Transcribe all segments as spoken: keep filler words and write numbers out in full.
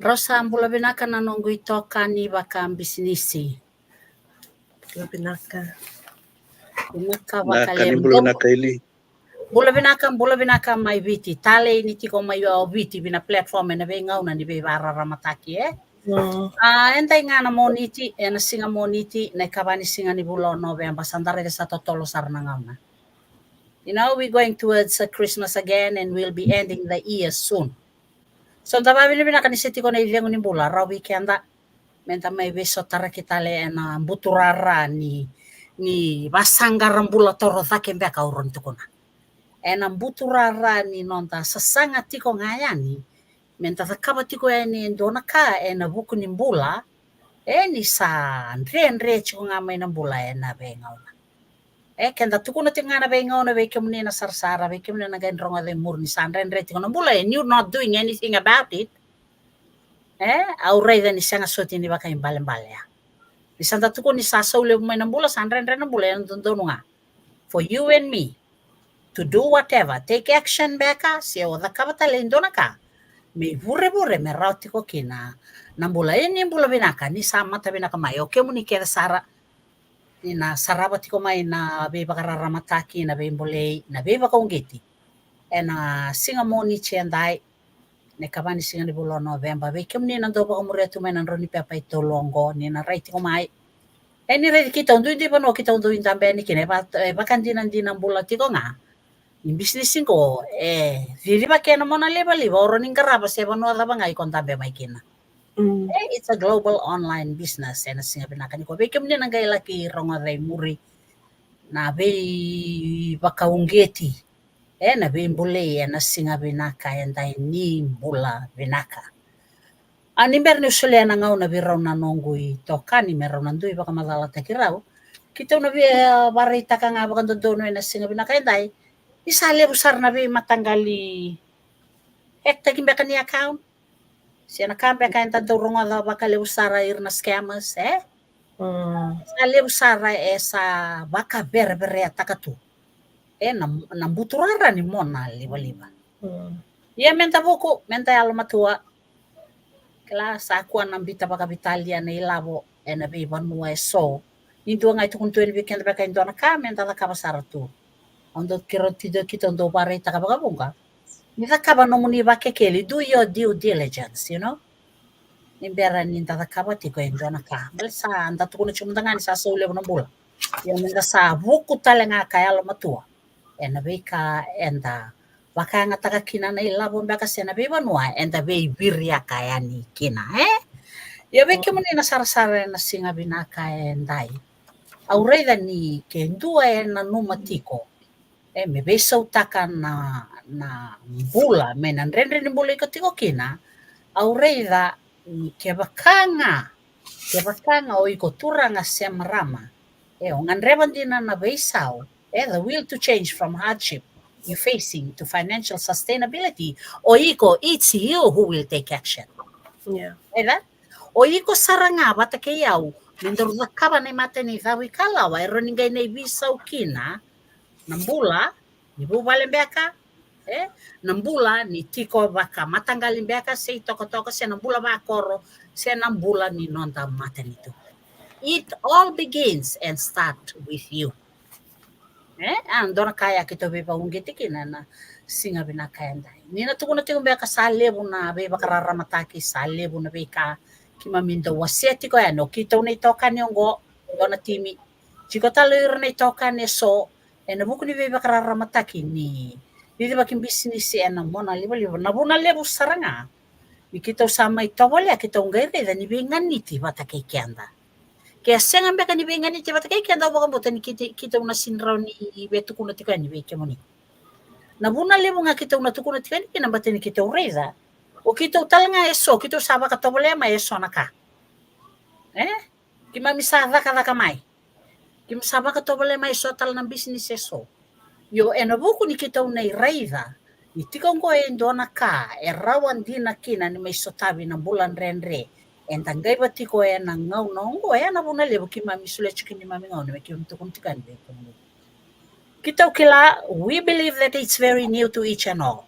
Rosa, bula vinaka na noqu itokani vakabisinisi. Bula vinaka. Vinaka Vinaka, ni vakalevu. bula vinaka Eli. Bula vinaka, bula vinaka mai Viti. Talei ni tiko mai o Viti vei na platform ena veigauna ni veivakararamataki, e? Mm. A, edai ga na Moniti, ena siga Moniti, na ikava ni siga ni vula o Noveba, sa da raica sa totolo sara na gauna. You know, we're going towards, uh, Christmas again and we'll be ending the year soon. So da vavinavinaka ni se tiko na icegu ni bula rawa vei keda, meda mai veisotaraki tale ena buturara ni, ni vasaqara bula toro cake beka au rawa ni tukuna. Ena buturara ni noda sasaga tiko ga yani meda cakava tiko yani e dua na ka ena vuku ni bula, e ni sa dredre tiko ga mai na bula ena veigauna. E, keda tukuna tiko ga na veigauna vei kemuni na sarasara, vei kemuni na qai rogoca e muri ni sa dredre tiko na bula, and you not doing anything about it. E, au raica ni sega soti ni vakaibalebale ya. Ni sa da tukuna ni sa sau levu mai na bula, sa dredre na bula, ena dodonu ga for you and me to do whatever, take action beka, se o cakava tale e dua na ka me ivurevure me rawa tiko kina na bula. E ni bula vinaka, ni sa mata vinaka mai o kemuni kece sara, ni na sarava tiko mai na veivakararamataki, na veibolei, na veivakauqeti ena siga Moniti edai, na ikava ni siga ni vula o Noveba. Vei kemuni na dau vakamuria tu mai na drau ni pepa e tolu oqo, ni na rai tiko mai. E ni raici keitou duidui vanua keitou dau dabe yani kina, e va-, e vakadinadina bula tiko ga ni bisinisi qo e cicivaki ena mona livaliva, o rawa ni qarava se vanua cava ga iko dabe mai kina. Mm. E, it's a global online business ena siga vinaka nikua. Vei kemuni na qai laki rogoca e muri na veivakauqeti, e, na veibolei ena siga vinaka edai, ni bula vinaka. A, ni bera niu solia na gauna vei rau na noqu itokani me rau na dui vakamacalataki rau, keitou na via, e, vakaraitaka ga vakadodonu ena siga vinaka edai ni sa levu sara na veimataqali hack-taki beka ni account, se na ka beka eda dau rogoca vakalevu sara, ira na scammers, e? Mm. Sa levu sara e sa vakaverevereataka tu, e, na, na buturara ni mona livaliva. Mm. Ia meda vuku, meda yalomatua. Kila sa kua na bita vakavitalia na ilavo ena veivanua eso. Ni dua ga e tukuni tu yani vei keda beka e dua na ka meda cakava sara tu. Au dau kiro tiko, keitou dau vakaraitaka vakavuqa, ni cakava nomuni vakekeli, do your due diligence, you know. Ni bera ni da cakava tiko e dua na ka, bale sa da tukuna tiko mada ga ni sa sau levu na bula. Ia meda sa vuku tale ga ka yalomatua ena veika eda vakayagataka kina na ilavo beka se na veivanua eda veiviriaka yani kina, e? Ia vei kemuni na sarasara ena siga vinaka edai, au raica ni ke dua e nanuma tiko, e, me veisautaka na, na bula mai na dredre ni bula iko tiko kina, au raica ni kevaka ga, kevaka ga o iko turaga se marama, e, o gadreva dina na veisau, e, the will to change from hardship you facing to financial sustainability, o iko, it's you who will take action. Yeah. Raica? O iko sara ga vata kei au, me daru cakava na imatai ni cavuikalawa e rawa ni qai na iveisau kina na bula ni vuvale beka, e, na bula ni tiko vakamataqali beka se itokatoka, se na bula vakoro, se na bula ni noda matanitu. It all begins and start with you. E, a, dua na ka ya keitou veivakauqeti kina na siga vinaka edai. Ni na tukuna tiko beka sa levu na veivakararamataki, sa levu na veika keimami dau wasea tiko yani, o keitou na itokani oqo, dua na timi, tiko tale o ira na itokani eso, ena vuku ni veivakararamataki ni cicivaki bisinisi ena mona livaliva. Na vuna levu sara ga ni keitou sa mai tovolea, keitou qai raica ni veiganiti vata kei keda. Ke a sega beka ni veiganiti vata kei keda, au vakabauta ni keitou, keitou na sega ni rawa ni veitukuna tiko yani vei kemuni. Na vuna levu ga keitou na tukuna tiko yani kina, baleta ni keitou raica o keitou tale ga eso, keitou sa vakatovolea mai eso na ka, e? Keimami sa cakacaka mai, keimami sa vakatovolea mai eso tale na bisinisi eso. Io, ena vuku ni keitou na iraica ni tiko oqo e dua na ka e rawa dina kina ni mai sotavi na bula dredre eda qaiva tiko ena gauna oqo, ena vuna levu keimami solia tiko keimami gauna me keimami tukuna tiko yani vei kemuni. Keitou kila, we believe that it's very new to each and all.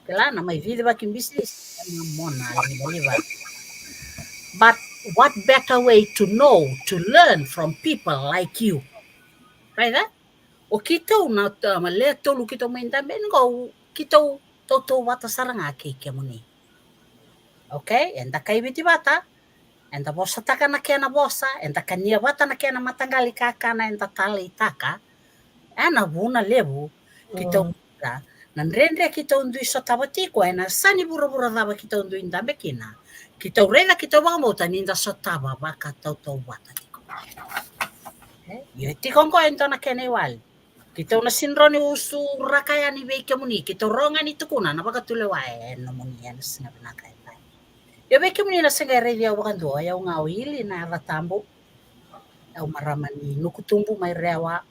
Kila na mai cicivaki bisinisi, ena mona livaliva. But what better way to know, to learn from people like you? Right there? O kitou na, uh, ma le tolu kitou mai dabe qo, kitou tautauvata sara ga kei kemuni. Okay? Eda kai Viti vata, eda vosataka na kena vosa, eda kania vata na kena mataqali kakana eda taleitaka. Ena vuna levu kitou, mm, na dredre kitou dui sotava tiko, ena yasa ni vuravura cava kitou dui dabe kina, kitou raica, kitou vakabauta ni da sotava vakatautauvata tiko. E, io, e tiko qo e dua na kena iwali. Kitou na sega ni usuraka yani vei kemuni, kitou rogo ga ni tukuna na vakatulewa e nomuni ena siga vinaka edai. Io, vei kemuni na sega e raici au vakadua, o yau ga o Ili na yaca tabu. Au marama ni Nukutubu mai Rewa,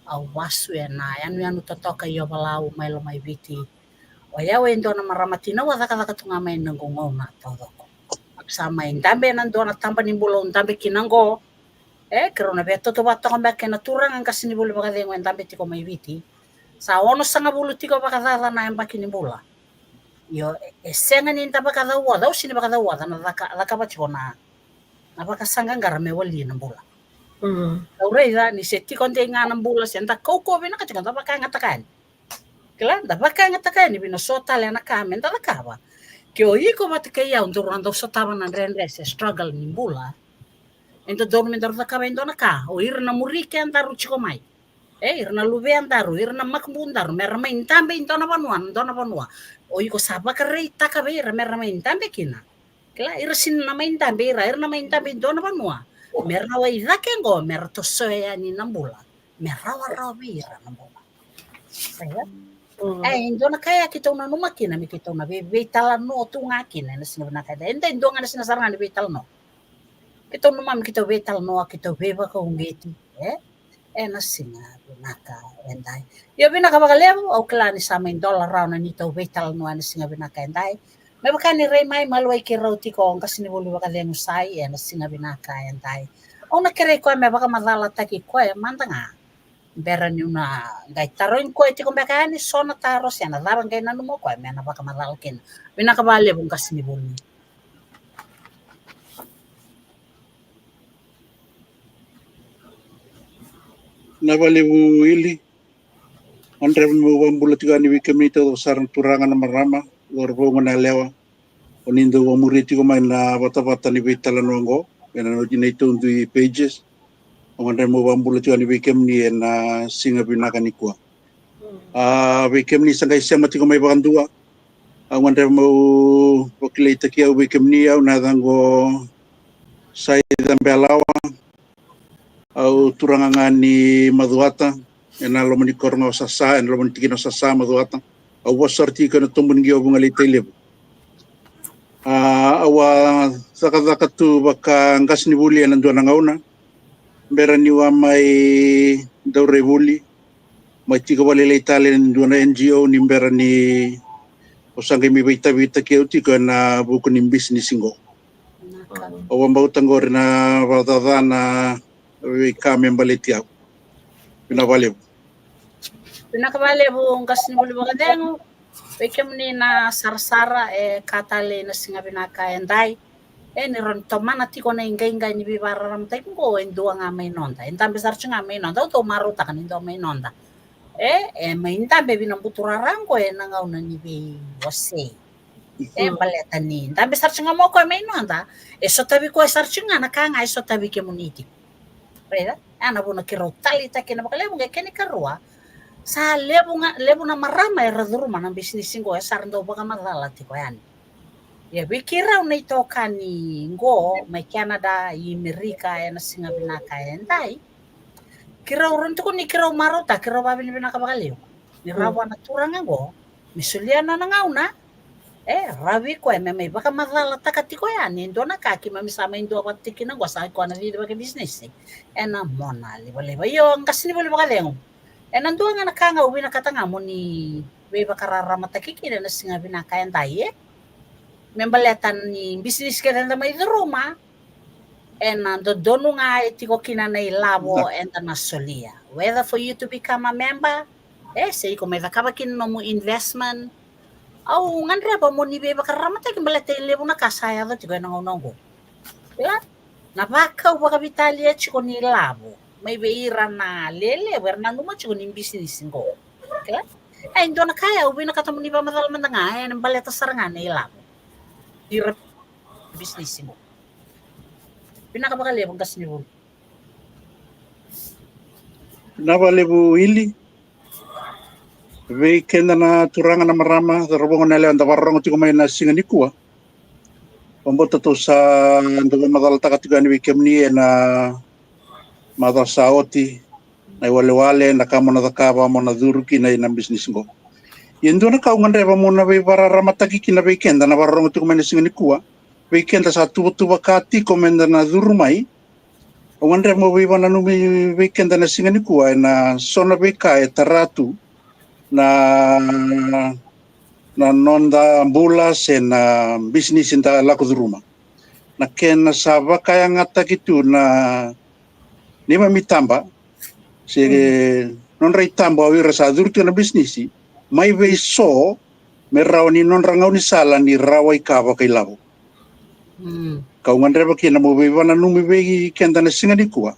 au vasu ena yanuyanu totoka i Ovalau mai Lomaiviti. O yau e dua na marama tinaua cakacaka tu ga mai na noqu gauna taucoko. Au sa mai dabe ena dua na taba ni bula au dabe kina qo. E, keirau na veitautauvata toka beka kei na turaga qasenivuli vakacegu e dabe tiko mai Viti. Sa onosagavulu tiko vakacaca na yabaki ni bula. Io, e, e sega ni da vakacauoca, au sega ni vakacauoca na caka, cakava tiko na, na vakasaqaqara me wali na bula. Mm. Au raica ni se tiko dei ga na bula, se da kaukauwa vinaka tiko, da vakayagataka yani. Kila, da vakayagataka yani vei na so tale na ka me da cakava. Ke o iko vata kei au daru a dau sotava na dredre se struggle ni bula, e dodonu me daru cakava e dua na ka. O ira na muri kedaru tiko mai, e, ira na luvedaru, ira na makubudaru, mera mai dabe i dua na vanua, na dua na vanua. O iko sa vakaraitaka vei ira mera mai dabe kina. Kila, ira sega ni na mai dabe, ira, ira na mai dabe i dua na vanua, me rawa i cake qo, mera tosoya yani na bula, me rawarawa vei ira na bula. Raica? Mm. E, e dua na ka ya keitou nanuma kina me keitou na vei, veitalanoa tu ga kina ena siga vinaka edai. Edai dua ga na siga sara ga ni veitalanoa. Keitou nanuma me keitou veitalanoa, keitou veivakauqeti, e, ena siga vinaka edai. Io, vinaka vakalevu, au kila ni sa mai dola rawa na neitou veitalanoa ena siga vinaka edai. Me vaka ni rai mai maliwai keirau tiko o qasenivuli vakacegu Sai ena siga vinaka edai. Au na kerei koya me vakamacalataki koya mada ga. Bera niu na qai tarogi koya tiko beka yani so na taro se na cava qai nanuma o koya me na vakamacala kina. Vinaka vakalevu qasenivuli. Vinaka vakalevu Ili. Au gadreva meu vakabula tiko yani vei kemuni taucoko sara na turaga, na marama, cauravou, goneyalewa. O ni dau vakamuri tiko mai na vatavata ni veitalanoa oqo ena neitou dui pages. Au gadreva meu vakabula tiko yani vei kemuni ena siga vinaka nikua. A, vei kemuni sa qai sema tiko mai vakadua, au gadreva meu vakilaitaki au vei kemuni, au na yacaqu o Sai Cabelawa. Au turaga ga ni Macuata, ena loma ni koro ga o Sasa, ena loma ni tikina o Sasa, Macuata. Au vosa sara tiko ena tobu ni qio Vugalei, Tailevu. A, au a cakacaka tu vaka qasenivuli ena dua na gauna, bera niu a mai daurai vuli, mai tiko vakalailai tale ena dua na N G O ni bera ni au sa qai mai veitavitaki au tiko ena vuku ni bisinisi qo. Au vakabauta qori na vakacaca na veika me baleti au. Vinaka vakalevu. Vinaka vakalevu qasenivuli vakacegu. Vei kemuni na sarasara e ka talei na siga vinaka edai. E, ni rawa ni tomana tiko na iqaiqai ni veivakararamataki qo e dua ga mai noda. E dabe sara tiko ga mai noda. Au dau marautaka ni dua mai noda. E, e mai dabe vei na buturara qo ena gauna ni veiwasei. E, baleta ni dabe sara tiko ga mai o koya mai noda, e sotavi koya sara tiko ga na ka ga e sotavi kemuni tiko. Raica? E na vuna keirau taleitaka kina vakalevu. Qai kena ikarua, sa levu ga, levu na marama era curuma na bisinisi qo, e sa ra dau vakamacala tiko yani. Ia vei keirau na itokani qo mai Canada, i Merika, ena siga vinaka edai, keirau rawa ni tukuni keirau marautaka, keirau vakavinavinaka vakalevu ni rawa vua na turaga qo me solia na nona gauna. E rawa vei koya me mai vakamacalataka tiko yani e dua na ka keimami sa mai dua vata tiko kina qo, sa i koya na cicivaki bisinisi ena mona livaliva. Io, qasenivuli vakacegu, ena dua ga na ka ga au vinakata ga mo ni veivakararamataki kina ena siga vinaka edai, e, me baleta ni bisinisi kece eda mai curuma, ena dodonu ga e tiko kina na ilavo eda na solia. Whether for you to become a member, e, se iko mai cakava kina nomu investment, Au gadreva mo ni veivakararamataki baleta e levu na ka sa yaco tiko ena gauna oqo. Kila? Na vakau vakaveitalia tiko ni lavo mai vei ira na lelevu era nanuma tiko ni bisinisi qo. Kila? E dua na ka e au vinakata mo ni vakamacala mada ga ena baleta sara ga na ilavo. Ira bisinisi qo. Vinaka vakalevu qasenivuli. Vinaka vakalevu Ili. Vei keda na turaga na marama, cauravou, goneyalewa eda vakarorogo tiko mai na siga nikua. Vakabauta tou sa dau vakamacalataka tiko yani vei kemuni ena macawa sa oti na iwalewale, na ka mo na cakava mo na curu kina ena bisinisi qo. Ia e dua na ka au gadreva mo na veivakararamataki kina vei keda na vakarorogo tiko mai na siga nikua, vei keda sa tuvatuvaka tiko meda na curu mai. Au gadreva mo veivakananumi vei keda na siga nikua ena so na veika e tara tu na na noda bula se na bisinisi da lako curuma. Na kena sa vakayagataki tu na neimami taba se nodra itaba o ira sa curu tiko na bisinisi mai vei so me rawa ni nodra gaunisala ni rawai ka vakailavo. Kau gadreva kina mo veivakananumi vei keda na siga nikua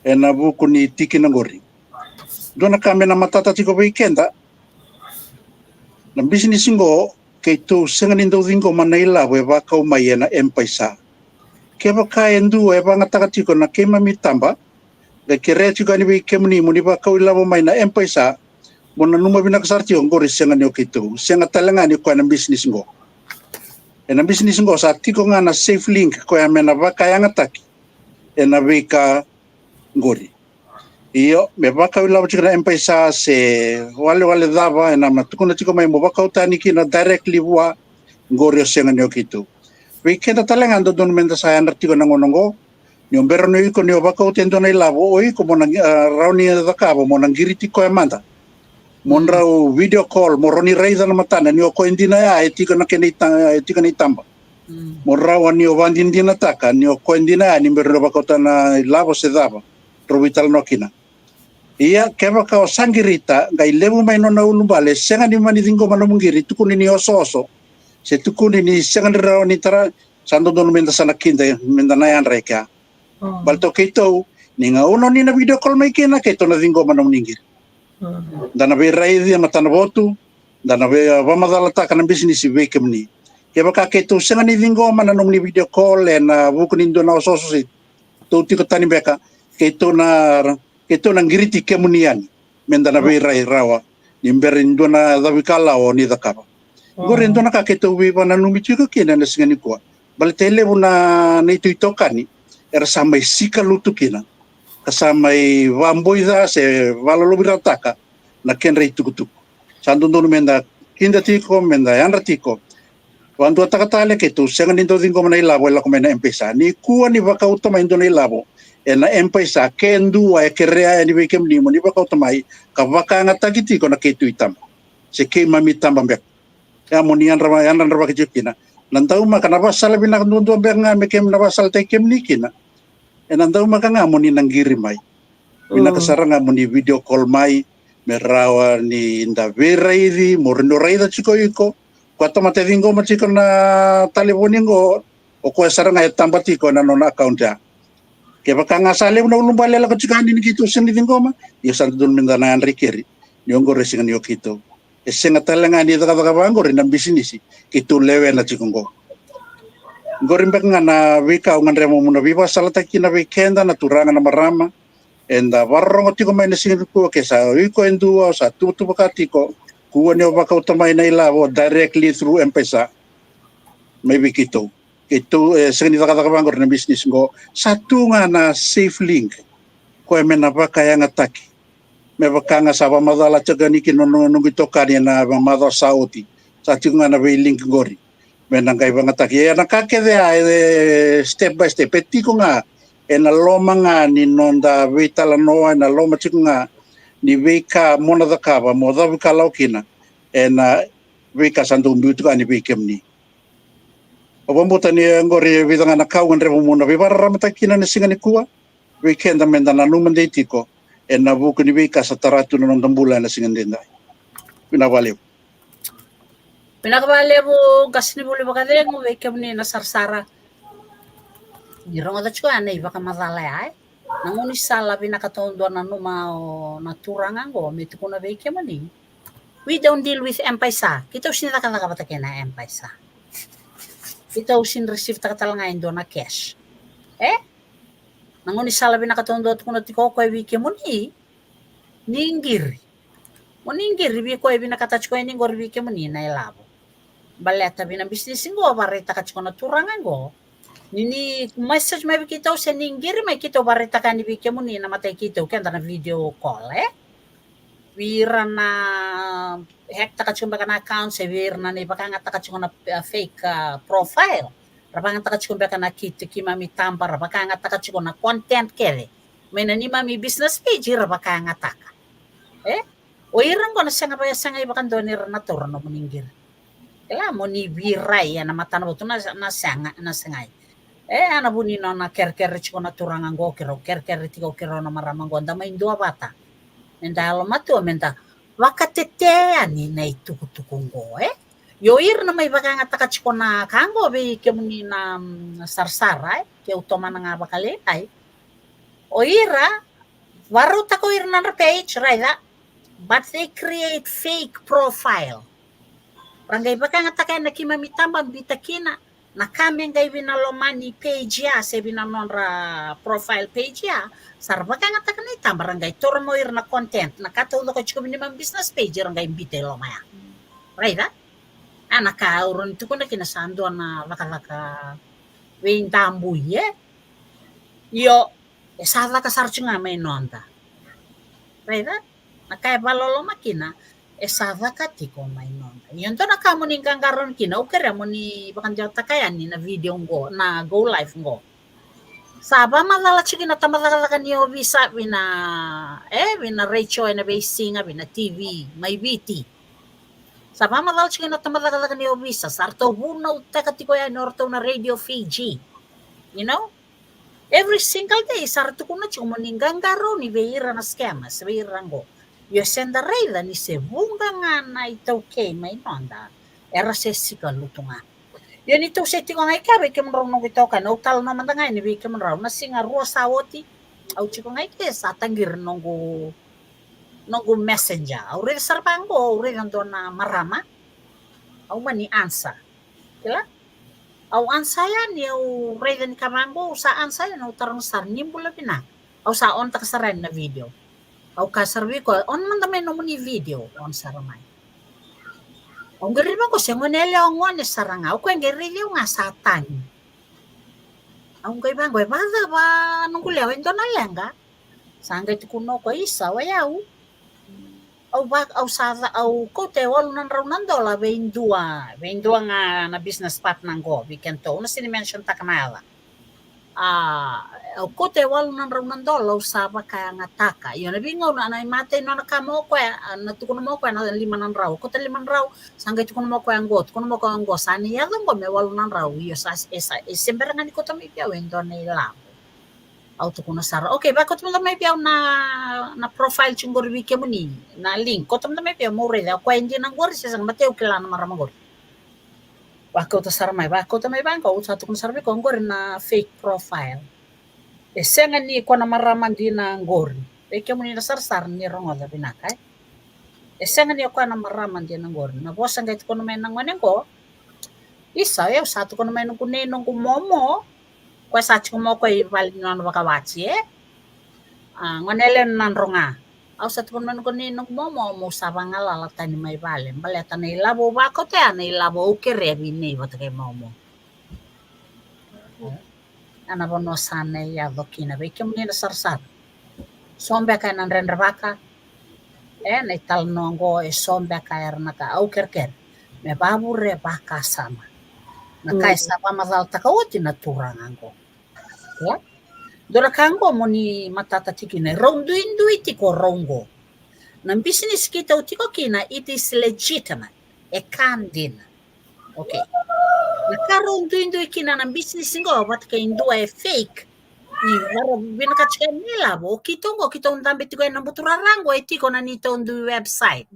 ena vuku ni tikina qori. Dua na ka me na matata tiko vei keda, na bisinisi qo keitou sega ni dau ciqoma na ilavo e vakau mai ena M-PAiSA. Kevaka e dua e vagataka tiko na keimami taba, qai kerea tiko yani vei kemuni mo ni vakau ilavo mai na M-PAiSA, mo nanuma vinaka sara tiko qori sega ni o keitou, sega tale ga ni koya na bisinisi qo. Ena bisinisi qo sa tiko ga na safe link koya me na vakayagataki ena veika qori. Io, me vakau ilavo tiko na M-PAiSA se walewale cava ena ma tukuna tiko mai mo vakau tani kina directly vua, qori o sega ni o keitou. Vei keda tale ga dodonu meda sa yadra tiko na gauna qo, ni o bera ni o iko ni o vakauta e dua na ilavo o iko mo na rawa ni cakava mo na qiriti koya mada. Mo drau video call mo rawa ni raica na matana ni o koya dina ya e tiko na kena ita, e tiko na itaba. Mo rawa ni o vakadinadinataka ni o koya dina ya ni bera ni o vakauta na ilavo se cava drau veitalanoa kina. Ia kevaka o sa qirita qai levu mai nona ulubale, sega ni mani ciqoma nomu qiri, tukuni ni osooso se tukuni ni sega ni rawa ni tara, sa dodonu meda sa na kida meda na yadra e kea. Baleta o keitou ni gauna o ni na video call mai kina keitou na ciqoma nomuni qiri. Da na veiraici e matana votu, da na vei vamacalataka na bisinisi vei kemuni. Kevaka keitou sega ni ciqoma na nomuni video call ena vuku ni dua na osooso se tou tiko tani beka, keitou na keitou na qiriti kemuni yani meda na veirai rawa ni bera ni dua na cavuikalawa o ni cakava. Qori e dua na ka keitou veivakananumi tiko kina ena siga nikua. Baleta e levu na neitou itokani era sa mai sika lutu kina ka sa mai vaboica se valolovirataka na kedra itukutuku. Sa dodonu meda kida tiko, meda yadra tiko. Vakaduataka tale keitou sega ni dau ciqoma na ilavo e lako mai na M-PAiSA. Nikua ni vakauta mai dua na ilavo ena M-PAiSA, ke dua e kerea yani vei kemuni mo ni vakauta mai ka vakayagataki tiko na keitou itaba se keimami taba beka. Ia mo ni yadra, yadradravaki tiko kina. Na daumaka na vakasala vinaka duadua beka ga me keimami na vakasalataki kemuni kina. Ena daumaka ga mo ni na qiri mai. Vinaka sara ga mo ni video call mai me rawa ni da veiraici, mo rawa ni o raica tiko iko. Koya tamata e ciqoma tiko na talevoni qo, o koya sara ga e taba tiko ena nona account ya. Kevaka ga sa levu na ulubale e lako tiko yani ni keitou sega ni ciqoma, ia sa dodonu meda na yadra i keri ni oqori e sega ni o keitou. E sega tale ga ni cakacaka vaqori na bisinisi keitou lewena tiko qo. Qori beka ga na veika au gadreva mo na veivakasalataki kina vei keda na turaga na marama eda vakarorogo tiko mai na siga nikua. Ke sa o iko e dua o sa tuvatuvaka tiko, kua ni o vakauta mai na ilavo directly through M-PAiSA mai vei keitou. Keitou e sega ni cakacaka vaqori na bisinisi qo. Sa tu ga na safe link koya me na vakayagataki. Me vaka ga sa vakamacala tiko yani kina na noqu itokani ena macawa sa oti. Sa tiko ga na veilink qori me na qai vakayagataki. Ia na ka kece ya e step by step, e tiko ga ena loma ga ni noda veitalanoa, ena loma tiko ga ni veika mo na cakava mo cavuikalawa kina ena veika sa dau biu tiko yani vei kemuni. Au vakabauta ni oqori e vica ga na ka au gadreva mo na veivakararamataki kina ena siga nikua vei keda meda nanuma dei tiko ena vuku ni veika sa tara tu na noda bula ena siga edaidai. Vinaka vakalevu. Vinaka vakalevu, qasenivuli vakacegu vei kemuni na sarasara. Ni rogoca tiko ya na ivakamacala ya, e? Na gaunisala vinaka taudua na numa o na turaga qo me tukuna vei kemuni. We don't deal with M-PAiSA. Keitou sini cakacaka vata kei na M-PAiSA. Keitou sini receive taka tale ga e dua na cash. E? Na gaunisala vinaka taudua tukuna tiko o koya vei kemuni. Ni qiri. Mo ni qiri vei koya e vinakata tiko yani qori vei kemuni na ilavo. Baleta vei na bisinisi qo, vakaraitaka tiko na turaga qo. Ni, ni message mai vei keitou se ni qiri mai, keitou vakaraitaka yani vei kemuni na matai keitou, keda na video call, e? Vei ira na hack taka tiko beka na account, se vei ira na ni vakayagataka tiko na, uh, fake, uh, profile. Ra vakayagataka tiko beka na keitou, keimami taba, ra vakayagataka tiko na content kece mai na neimami business page, ra vakayagataka. E? O ira qo na sega, vaka sega i vakadua ni ra na taura nomuni qiri. Kila, mo ni virai ena matana votu na, na sega, na segai. E, a na vu ni nona kerekere tiko na turaga qo, keirau kerekere tiko keirau na marama qo, da mai dua vata. Me da yalomatua, me da vakatetea yani na itukutuku qo, e? Io, ira na mai vakayagataka tiko na ka qo vei kemuni na, mm, sarasara, e? Keu tomana ga vakalailai. O ira, varautaka o ira na nodra page, raica. But they create fake profile. Ra qai vakayagataka ena keimami taba, bita kina na ka me qai vei na loma ni page ya, se vei na nodra profile page ya. Sa ra vakayagataka na itaba, ra qai taura mai o ira na content, na ka taucoko tiko vei neimami business page, ra qai bita i loma ya. Raica? A na ka au rawa ni tukuna kina sa dua na cakacaka veidabui, e? Io, e sa caka sara tiko ga mai noda. Raica? Na ka e vakaloloma kina, e sa caka tiko mai noda. Io, dua na ka mo ni qaqarauni kina, au kerea mo ni vakadewataka yani na video qo, na go live qo. Sa vakamacala tiko kina tabacakacaka ni ovisa vei na, e, vei na retio ena veisiga, vei na T V mai Viti. Sa vakamacala tiko kina tabacakacaka ni ovisa, sa ratou vunautaka tiko yani o ratou na Radio Fiji. You know? Every single day, sa ra tukuna tiko mo ni qaqarauni vei ira na scammers, vei ira qo. Io, se da raica ni se vuqa ga na iTaukei mai noda, era se sika lutu ga. Io, ni tou se tiko ga i ke vei kemudrau noqu itokani, au talanoa mada ga yani vei kemudrau. Na siga rua sa oti, au tiko ga i ke sa taqiri noqu, noqu messenger. Au raica sara vaqo, au raica dua na marama. Au mani answer. Kila? Au answer yani, au raica ni ka vaqo, au sa answer yani, au taroga sara ni bula vinaka. Au sa on taka sara yani na video. Au kaya sara vei koya, on mada mai nomuni video, on sara mai. Au qiri vaqo se gone yalewa gone sara ga, au koya qai raici au ga sa tagi. Au qai vaqo, e vakacava noqu lewa, e dua na leqa? Sa qai tukuna o koya, isa, o yau. Au va, au sa ca, au kauta e walu na drau na dola vei dua, vei dua ga na business partner qo, vei kedatou, au na sini mention taka na yaca. A, au kauta e walu na drau na dola, au sa vakayagataka. Io, na veigauna, na imatai nona kaya mai o koya, a, na tukuna mai o koya na lima na drau. Au kauta lima na drau, sa qai tukuna mai o koya qo, tukuna mai o koya qo, sa ni yaco qo me walu na drau. Io, sa, e sa, e se bera ga ni kauta mai vei au e dua na ilavo. Au tukuna sara, okay, vakauta mada mai vei au na, na profile tiko qori vei kemuni, na link, kauta mada mai vei au meu raica, o koya e dina qori se sega, baleta au kila na marama qori. Vakauta sara mai, vakauta mai vaqo, au sa tukuna sara vei koya, qori na fake profile. E sega ni o koya na marama dina qori. Vei kemuni na sarasara ni rogoca vinaka, e. E sega ni o koya na marama dina qori. Na vosa qai tukuna mai na gone qo. Isa, au sa tukuna mai noqu nei, noqu momo. Koya sa tiko mai o koya i vale ni nona vakawati, e? A, gone yalewa ni Nadroga. Au sa tukuna mai noqu nei, noqu momo, meu sa vagalala tani mai vale. Baleta na ilavo au vakauta ya, na ilavo au kerea vei nei vata kei momo. Ena vanua sa na yaco kina vei kemuni na sarasara. So beka ena dredrevaka. E, na italanoa qo e so beka era na ka au kerekere me vavure vakasama. Na ka e sa vakamacalataka oti na turaga qo. Ia? Dua na ka qo mo ni matata tiko kina, rau duidui tiko rau qo. Na bisinisi keitou tiko kina, it is legitimate. E ka dina. Okay. Na ka rau duidui kina na bisinisi qo vata kei dua e fake. Ni vara vinaka tiko na ilavo, o keitou qo, keitou dabe tiko ena buturara qo, e tiko na neitou dui website.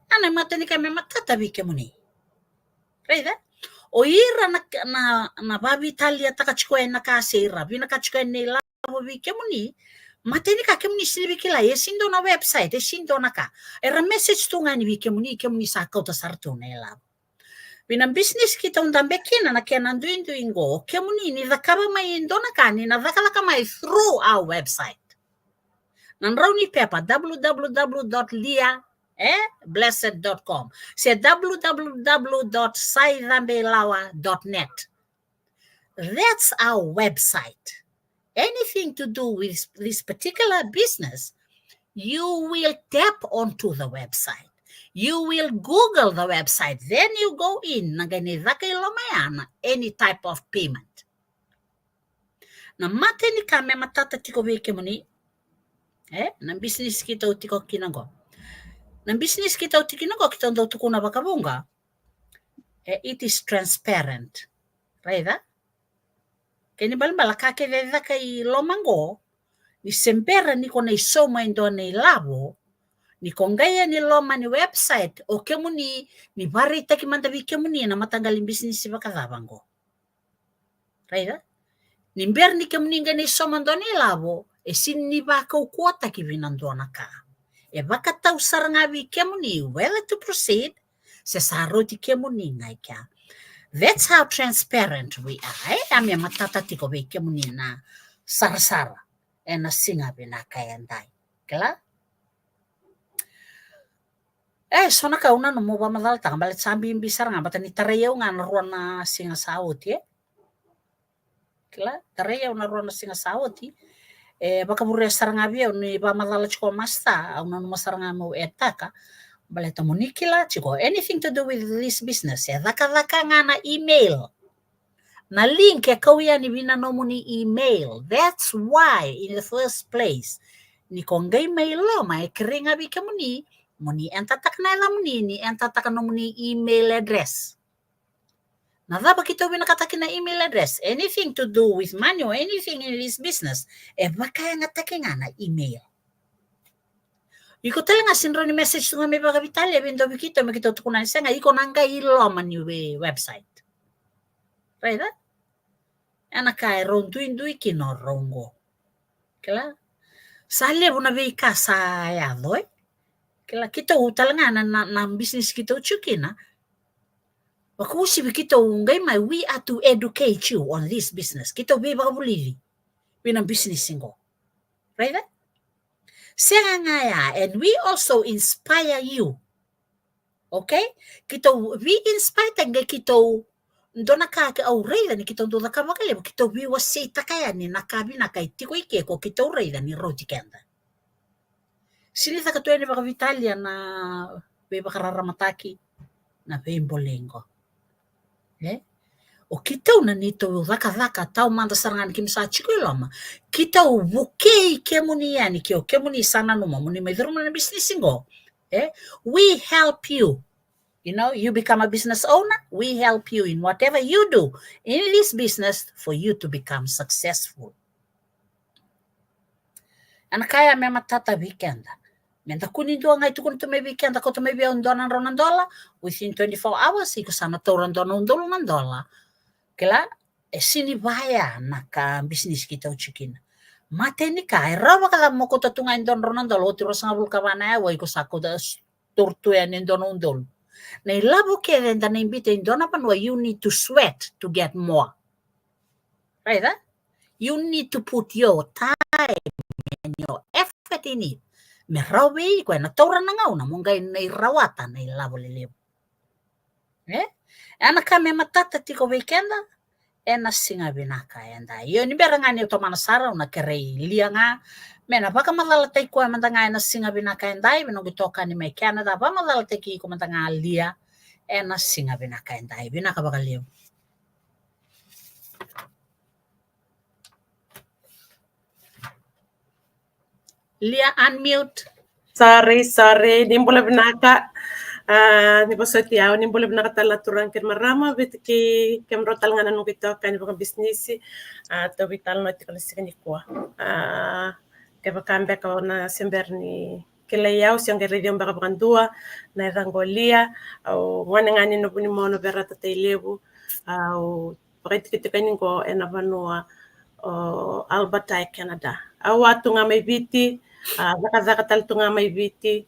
A na imatai ni ka me matata vei kemuni. Raica? O ira na, na, na vavitaliataka tiko e na ka se ira vinaka tiko e na ilavo vei kemuni. Matai ni ka kemuni sini vei kila, e sini dua na website, e sini dua na ka. Era message tu ga ni vei kemuni, kemuni sa kauta sara tu na ilavo. Vei na business keitou dabe kina na kena duidui qo, kemuni ni cakava mai e dua na ka, ni na cakacaka mai through our website. Na drau ni pepa, www dot lia, eh, blessed dot com, se www dot saicabeilawa dot net. That's our website. Anything to do with this particular business, you will tap onto the website. You will Google the website. Then you go in, na qai ni caka i loma ya na any type of payment. Na matai ni ka me matata tiko vei kemuni, eh, na business keitou tiko kina qo. Na business keitou tiko kina qo, keitou dau tukuna vakavuqa. Eh, it is transparent. Raica? Kena ibalebale ka kece e caka i loma qo, ni se bera ni ko na i sauma e dua na ilavo, ni ko qai yani loma ni website, o kemuni, ni varaitaki mada vei kemuni na mataqali business vakacava qo. Raica? Ni bera ni kemuni qai ni sauma dua na ilavo, e sini ni vakaukauwataki vei na dua na ka. E vakatau sara ga vei kemuni whether to proceed, se sa rauti kemuni ga i kea. That's how transparent we are, eh? A me matata tiko vei kemuni na sarasara e na siga vinaka e dai. Kila? E, so na ka au nanuma au vakamacalataka, baleta sa bibi sara ga, baleta ni tarai au ga na rua na siga sa oti, e. Kila, tarai au na rua na siga sa oti. E vakavurea sara ga vei au ni vakamacala tiko o Master, au nanuma sara ga meu etaka. Baleta mo ni kila tiko, anything to do with this business, e cakacaka ga na email. Na link e kau yani vei na nomuni email. That's why, in the first place, ni ko qai mai loma, e kerei ga vei kemuni mo ni entataka na yacamuni, ni entataka nomuni email address. Na cava keitou vinakataki na email address? Anything to do with money or anything in this business, e vakayagataki ga na email. Iko tale ga sini rawa ni message tu ga me vakavitalia vei dua vei keitou, me keitou tukuna ni sega, iko na qai i loma ni we-, website. Raica? E na ka e rau duidui kina o rau qo. Kila? Sa levu na veika sa yaco, e. Kila, keitou tale ga na, na, na business keitou tiko kina. Vakauasivi keitou qai mai, we are to educate you on this business. Keitou veivakavulici vei na business qo. Raica? Sega ga ya, and we also inspire you. Okay? Keitou vei-inspire-taki qai keitou, dua na ka ke au raica ni keitou dau cakava vakalevu, keitou veiwaseitaka yani na ka vinaka e tiko i ke ko keitou raica ni rauti keda. Sini caka tu yani vakavitalia na veivakararamataki, na veibolei qo. E? O keitou na neitou cakacaka taumada sara ga ni keimami sa tiko i loma. Keitou vukei kemuni yani ke o kemuni sa nanuma mo ni mai curuma na business qo. E? We help you. You know, you become a business owner, we help you in whatever you do in this business for you to become successful. E na ka ya me matata vei keda. Me da kua ni dua ga e tukuna tu mai vei keda, kauta mai vei au dua na drau na dola, within twenty-four hours, iko sa na taura dua na udolu na dola. Kila, e sini vaya na ka business keitou tiko kina. Matai ni ka, e rawa vakacava mo kauta tu ga e dua na drau na dola, oti ruasagavulu ka va na aua, iko sa kauta s-, taura tu yani e dua na udolu. Na ilavo kece eda na biuta e dua na vanua, you need to sweat to get more. Raica? You need to put your time and your effort in it. Me rawa vei iko, e na taura na gauna mo qai na rawata na ilavo lelevu. E? E na ka me matata tiko vei keda e na siga vinaka e dai. Io, ni bera ga niu tomana sara, au na kerei Lia ga me na vakamacalataki koya mada ga e na siga vinaka e dai, vei noqu itokani mai Canada, vakamacalataki iko mada ga Lia e na siga vinaka e dai. Vinaka vakalevu. Lia, unmute. Sorry, sorry. Ni bula vinaka. A, ni vosoti au, ni bula vinaka tale na turaga kei na marama, vei kei kemudrau tale ga na noqu itokani vakabisinisi. A, tauvi tale na tiko na siga nikua. A, kevaka beka o na se bera ni kilai au, se qai raici au beka vakadua. Na yacaqu o Lia, au gone ga ni Navunimono, Verata, Tailevu. Au vakaitikotiko yani qo ena vanua o Alberta e Canada. Au a tu ga mai Viti, a cakacaka tale tu ga mai Viti.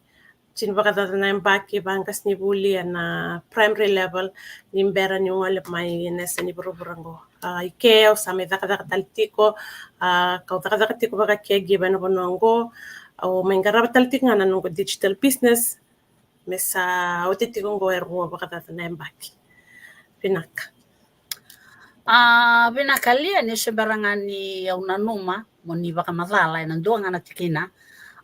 Tini vakacaca na yabaki vaqasenivuli ena primary level ni bera niu gole mai na yasa ni vuravura qo. A, i ke au sa mai cakacaka tale tiko, a, kau cakacaka tiko vaka caregiver ena vanua qo. Au mai qarava tale tiko ga na noqu digital business. Me sa oti tiko qo e rua vakacaca na yabaki. Vinaka. A, vinaka Lia, ni se bera ga ni au nanuma mo ni vakamacala ena dua ga na tikina.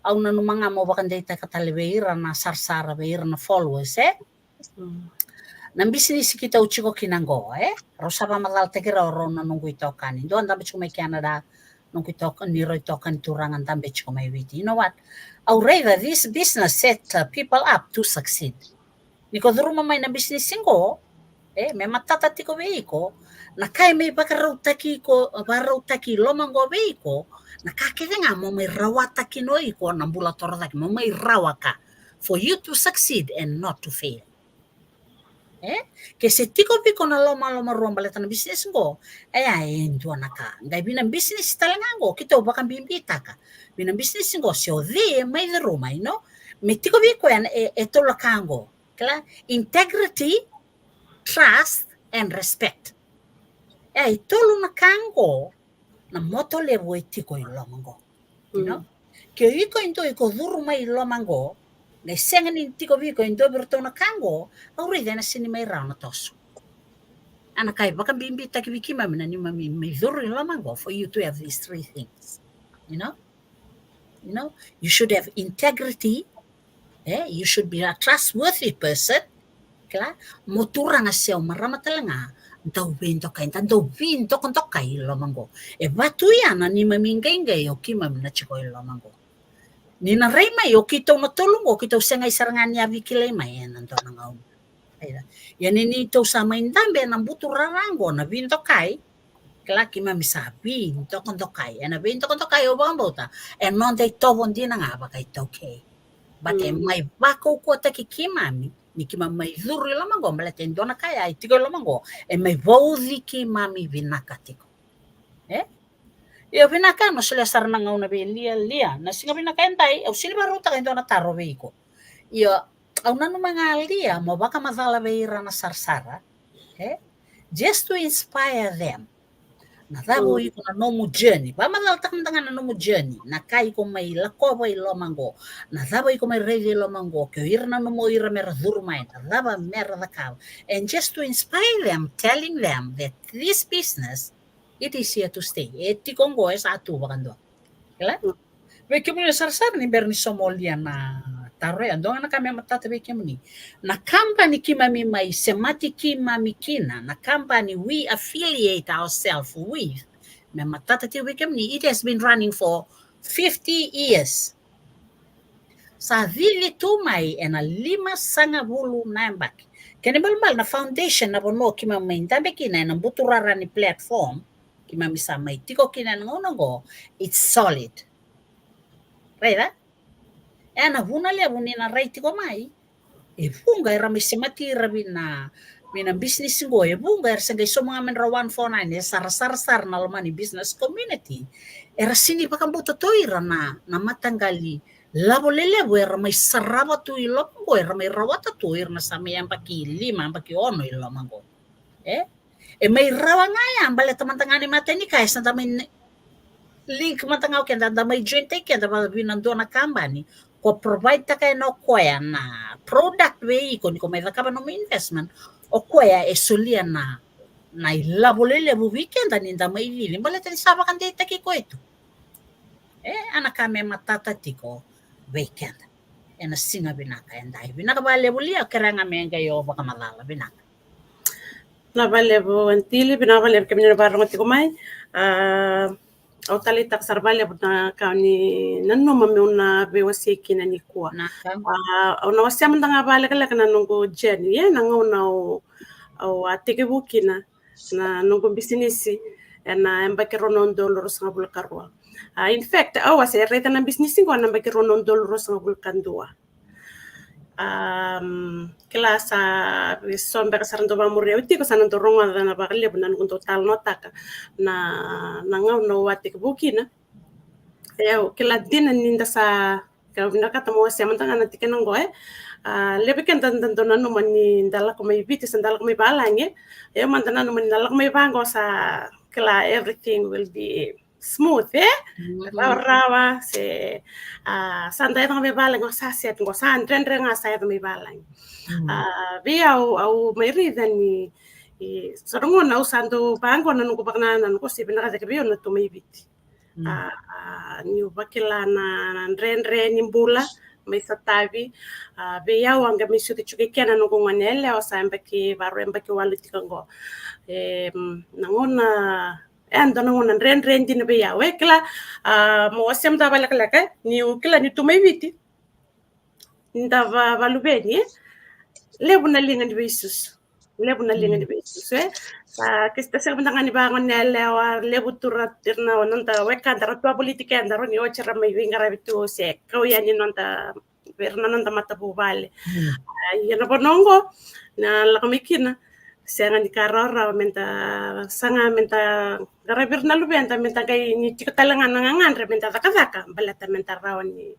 Au nanuma ga mo vakadeitaka tale vei ira na sarasara, vei ira na followers, e? Mm. Na bisinisi keitou tiko kina qo, e? Rau sa vakamacalataki rau, rau na noqu itokani. Dua dabe tiko mai Canada, noqu itokani, ni rau itokani turaga dabe tiko mai Viti. You know what? Au raica this business set, uh, people up to succeed. Ni ko curuma mai na bisinisi qo, e, me matata tiko vei iko, na ka e mai vakarautaki iko, vakarautaki i loma qo vei iko, na ka kece ga mo mai rawata kina o iko na bula torocake, mo mai rawa ka, for you to succeed and not to fail. E? Ke se tiko vei iko na lomaloma rua baleta na bisinisi qo, e, a, e dua na ka. Qai vei na bisinisi tale ga qo, keitou vakabibitaka. Vei na bisinisi qo, se o cei e mai curuma, you know, me tiko vei iko e, e, e tolu na ka qo. Kila, integrity, trust, and respect. E, e tolu na ka qo na moto levu e tiko i loma qo. You know? Mm. Ke o iko e dua iko curu mai i loma qo, qai sega ni tiko vei iko e dua vei iratou na ka qo, au raica ena sega ni mai rawa na toso. A, na ka e vakabibitaki vei keimami na neimami mai curu i loma qo, for you to have these three things. You know? You know, you should have integrity, e, you should be a trustworthy person. Kila, mo turaga se o marama tale ga, dau veidokai, da dau veidokadokai i loma qo. E vaka tu ya na neimami qaiqai o keimami na tiko i loma qo. Ni na rai mai o keitou na tolu qo, keitou sega sara ga ni a veikilai mai ena dua na gauna. Ia, ia ni neitou sa mai dabe ena buturara qo na veidokai, kila, keimami sa veidokadokai. Ena veidokadokai au vakabauta e noda itovo dina ga vakaitaukei. But e, mm, mai vakaukauataki keimami ni keimami mai curu i loma qo, baleta e dua na ka ya e tiko i loma qo e mai vauci keimami vinaka tiko. E? Ia vinaka, au na solia sara na gauna vei Lia. Lia, na siga vinaka edai, au sega ni vakarautaka e dua na taro vei iko. Ia, au nanuma ga Lia mo vakamacala vei ira na sarasara, e? Just to inspire them. Na cava o iko na nomu journey? Vakamacalataka mada ga na nomu journey. Na ka iko mai lakova i loma qo. Na cava iko mai raica i loma qo. Ke o ira nanuma o ira mera curu mai, na cava mera cakava. And just to inspire them, telling them that this business, it is here to stay. E tiko qo, e sa tu vakadua. Kila? Mm. Vei kemuni na sarasara, ni bera ni sauma o Lia na taro ya, dua ga na ka me matata vei kemuni. Na kabani keimami mai semati keimami kina, na kabani we affiliate ourselves with, me matata tiko vei kemuni, it has been running for fifty years. Sa cici tu mai ena limasagavulu na yabaki. Kena ibalebale na foundation, na vanua keimami mai dabe kina ena buturara ni platform keimami sa mai tiko kina ena gauna qo, it's solid. Raica? Ena vuna levu ni na rai tiko mai, e vuqa era mai semati ira vei na, vei na bisinisi qo, e vuqa era se qai sauma ga me dra one four nine, e sarasara sara na loma ni business community. Era sega ni vakabauta tu o ira na, na mataqali lavo lelevu era mai sarava tu i loma qo, era mai rawata tu o ira na sa mai yabaki lima, yabaki ono i loma qo. E? E mai rawa ga ya, baleta mada ga ni matai ni ka, e sa da mai ne-, link mada ga o keda, da mai join taki keda vei na dua na kabani, ko provide taka ena o koya na product vei iko ni ko mai cakava nomu investment, o koya e solia na, na ilavo lelevu vei keda ni da mai cici, baleta ni sa vakadeitaki koya tu. E, a na ka me matata tiko vei keda ena siga vinaka edai. Vinaka vakalevu Lia, kerea ga me qai o vakamacala, vinaka. Vinaka vakalevu Aunty Lia, vinaka vakalevu kemuni na vakarorogo tiko mai. A, au taleitaka sara vakalevu na ka o ni nanuma meu na veiwasei kina nikua. Vinaka. A, au na wasea mada ga vakalekaleka na noqu journey, e, na gauna au, au a tekivu kina na noqu bisinisi ena yabaki rua na udolu ruasagavulu ka rua. Uh, in fact, au a se raica na bisinisi qo na baki rua na udolu ruasagavulu ka dua. Um, kila sa, so beka sa ra dau vakamuri au tiko, sa na dau rogoca na vakalevu na noqu dau talanoataka na, na gauna au a tekivu kina. E, au kila dina ni da sa, ka vinakata mo wasea mada ga na tikina qo, e. A, levu keda da dau nanuma ni da lako mai Viti, sa da lako mai valagi, e. Au mada nanuma ni da lako mai vaqo sa kila everything will be smooth, e? Rawarawa, se, a, sa da yaco ga mai valagi, o sa set, qo sa dredre ga sa yaco mai valagi. A, vei au, au mai raica ni, i, so na gauna au sa dau vaqo na noqu vakanananu qo se vinaka cake vei au na tu mai Viti. A, a, niu vakila na, na dredre ni bula, mai sotavi, a, vei au a qai mai sucu tiko i ke na noqu gone yalewa sa yabaki vakarua, yabaki walu tiko qo. E, na gauna, e, dua na gauna dredre dina vei au, e, kila, a, mo wasea mada vakalekaleka, e, niu kila niu tu mai Viti. Ni da va, vakaluveni, e? Levu na liga ni veisusu. Levu na liga ni veisusu, e? Sa, ke sa da sega mada ga ni vagone yalewa, levu tu ra, ira na noda wekada ra tu a voliti keda, ra ni oti ra mai veiqaravi tu se kau yani noda, vei ira na noda matavuvale. A, ia na vanua qo, na lako mai kina, sega ni ka rawarawa me da saga me da qaravi ira na luveda, me da qai ni tiko tale ga na gagadre me da cakacaka, baleta me da rawa ni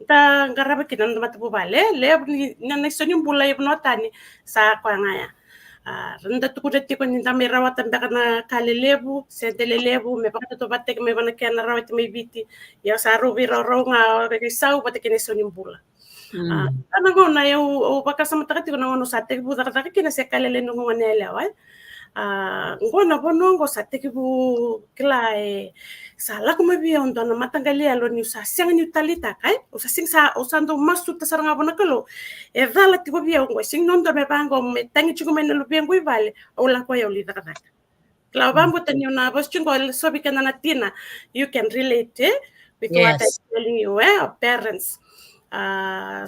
da qarava kina na matavuvale, e, levu ni, na, na iso ni bula i vanua tani, sa koya ga ya. A, ra da tukuna tiko ni da mai rawata beka na ka lelevu, sede lelevu, me vakatautauvatataki mai vua na kena rawati mai Viti. Ia sa rau veiraurau ga, rau veisau vata kei na iso ni bula. A, na gauna au, au vakasamataka tiko na gauna au sa tekivu cakacaka kina se ka lailai noqu gone yalewa, e. A, qo na vanua qo sa tekivu kila, e, sa lako mai vei au dua na mataqali yalo niu sa sega niu taleitaka, e. Au sa sega, sa, au sa dau masuta sara ga vua na Kalou. E cala tiko vei au qo, e sega ni dodonu me vaqo me tagi tiko mai na luvequ i vale, au lako, au lai cakacaka. Kila, au vakabauta niu na vosa tiko qo, so vei keda na tina, you can relate, e, with what I'm telling you, e, our parents. A,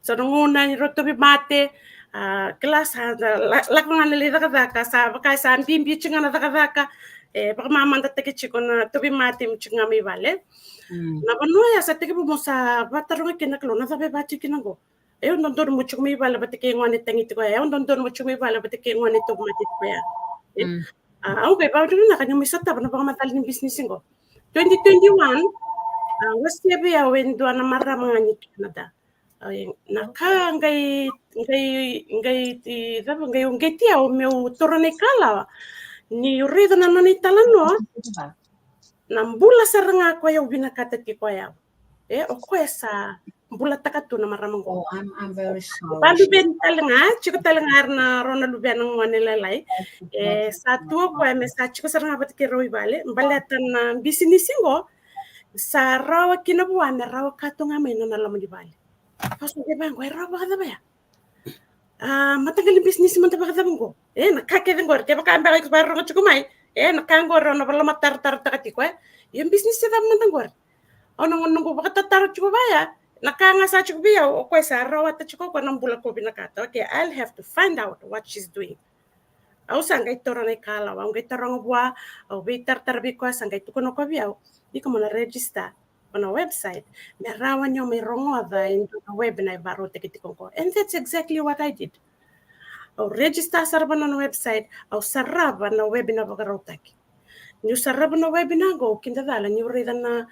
so na gauna ni rau tauvimate, a, kila sa da la, lako ga na lai cakacaka, sa vaka sa bibi tiko ga na cakacaka, e, vakamamadataki tiko na tauvimate mo tiko ga mai vale. Na vanua ya sa tekivu mo sa vataroga kina na Kalou, na cava e vaka tiko kina qo. E, au dodonu mo tiko mai vale vata kei gone tagi tiko ya, e, au dodonu mo tiko mai vale vata kei gone tauvimate tiko ya. E, a, au qai vakavinavinaka niu mai sotava na vakamacala ni bisinisi qo. Twenty twenty-one, a, wasea vei au e dua na marama ga ni Canada. Ai, na ka qai, qai, qai, i, cava, qai uqeti au meu taura na ikalawa. Niu raica na nona italanoa, na bula sara ga koya au vinakata tiko o yau. E, o koya sa bulataka tu na marama qo. Oh, I'm, I'm very sorry. Vakaluveni tale ga, tiko tale ga era na rua na luvena gone lailai. E, sa tu o koya me sa tiko sara ga vata kei rau i vale, baleta na bisinisi qo sa rawa kina vua me rawa ka tu ga mai na nona loma ni vale. Au sa qai vaqo, e rawa vakacava ya? A, mataqali bisinisi mada vakacava qo? E, na ka kece qori, kevaka beka iko vakarorogo tiko mai, e, na ka qori au na vakamatarotarotaka tiko, e. Io, bisinisi cava mada qori? Au na, noqu vakatataro tiko vaya, na ka ga sa tiko vei au, o koya sa rawata tiko o koya na bula ko vinakata. Okay, I'll have to find out what she's doing. Au sa qai taura na ikalawa, au qai taroga vua, au veitaratara vei koya, sa qai tukuna o koya vei au, iko mo na register vua na website me rawa ni o mai rogoca e dua na webinar e vakarautaki tiko qo. And that's exactly what I did. Au register sara vua na nona website, au sarava na webinar vakarautaki. Niu sarava na webinar qo, au kida cala niu raica na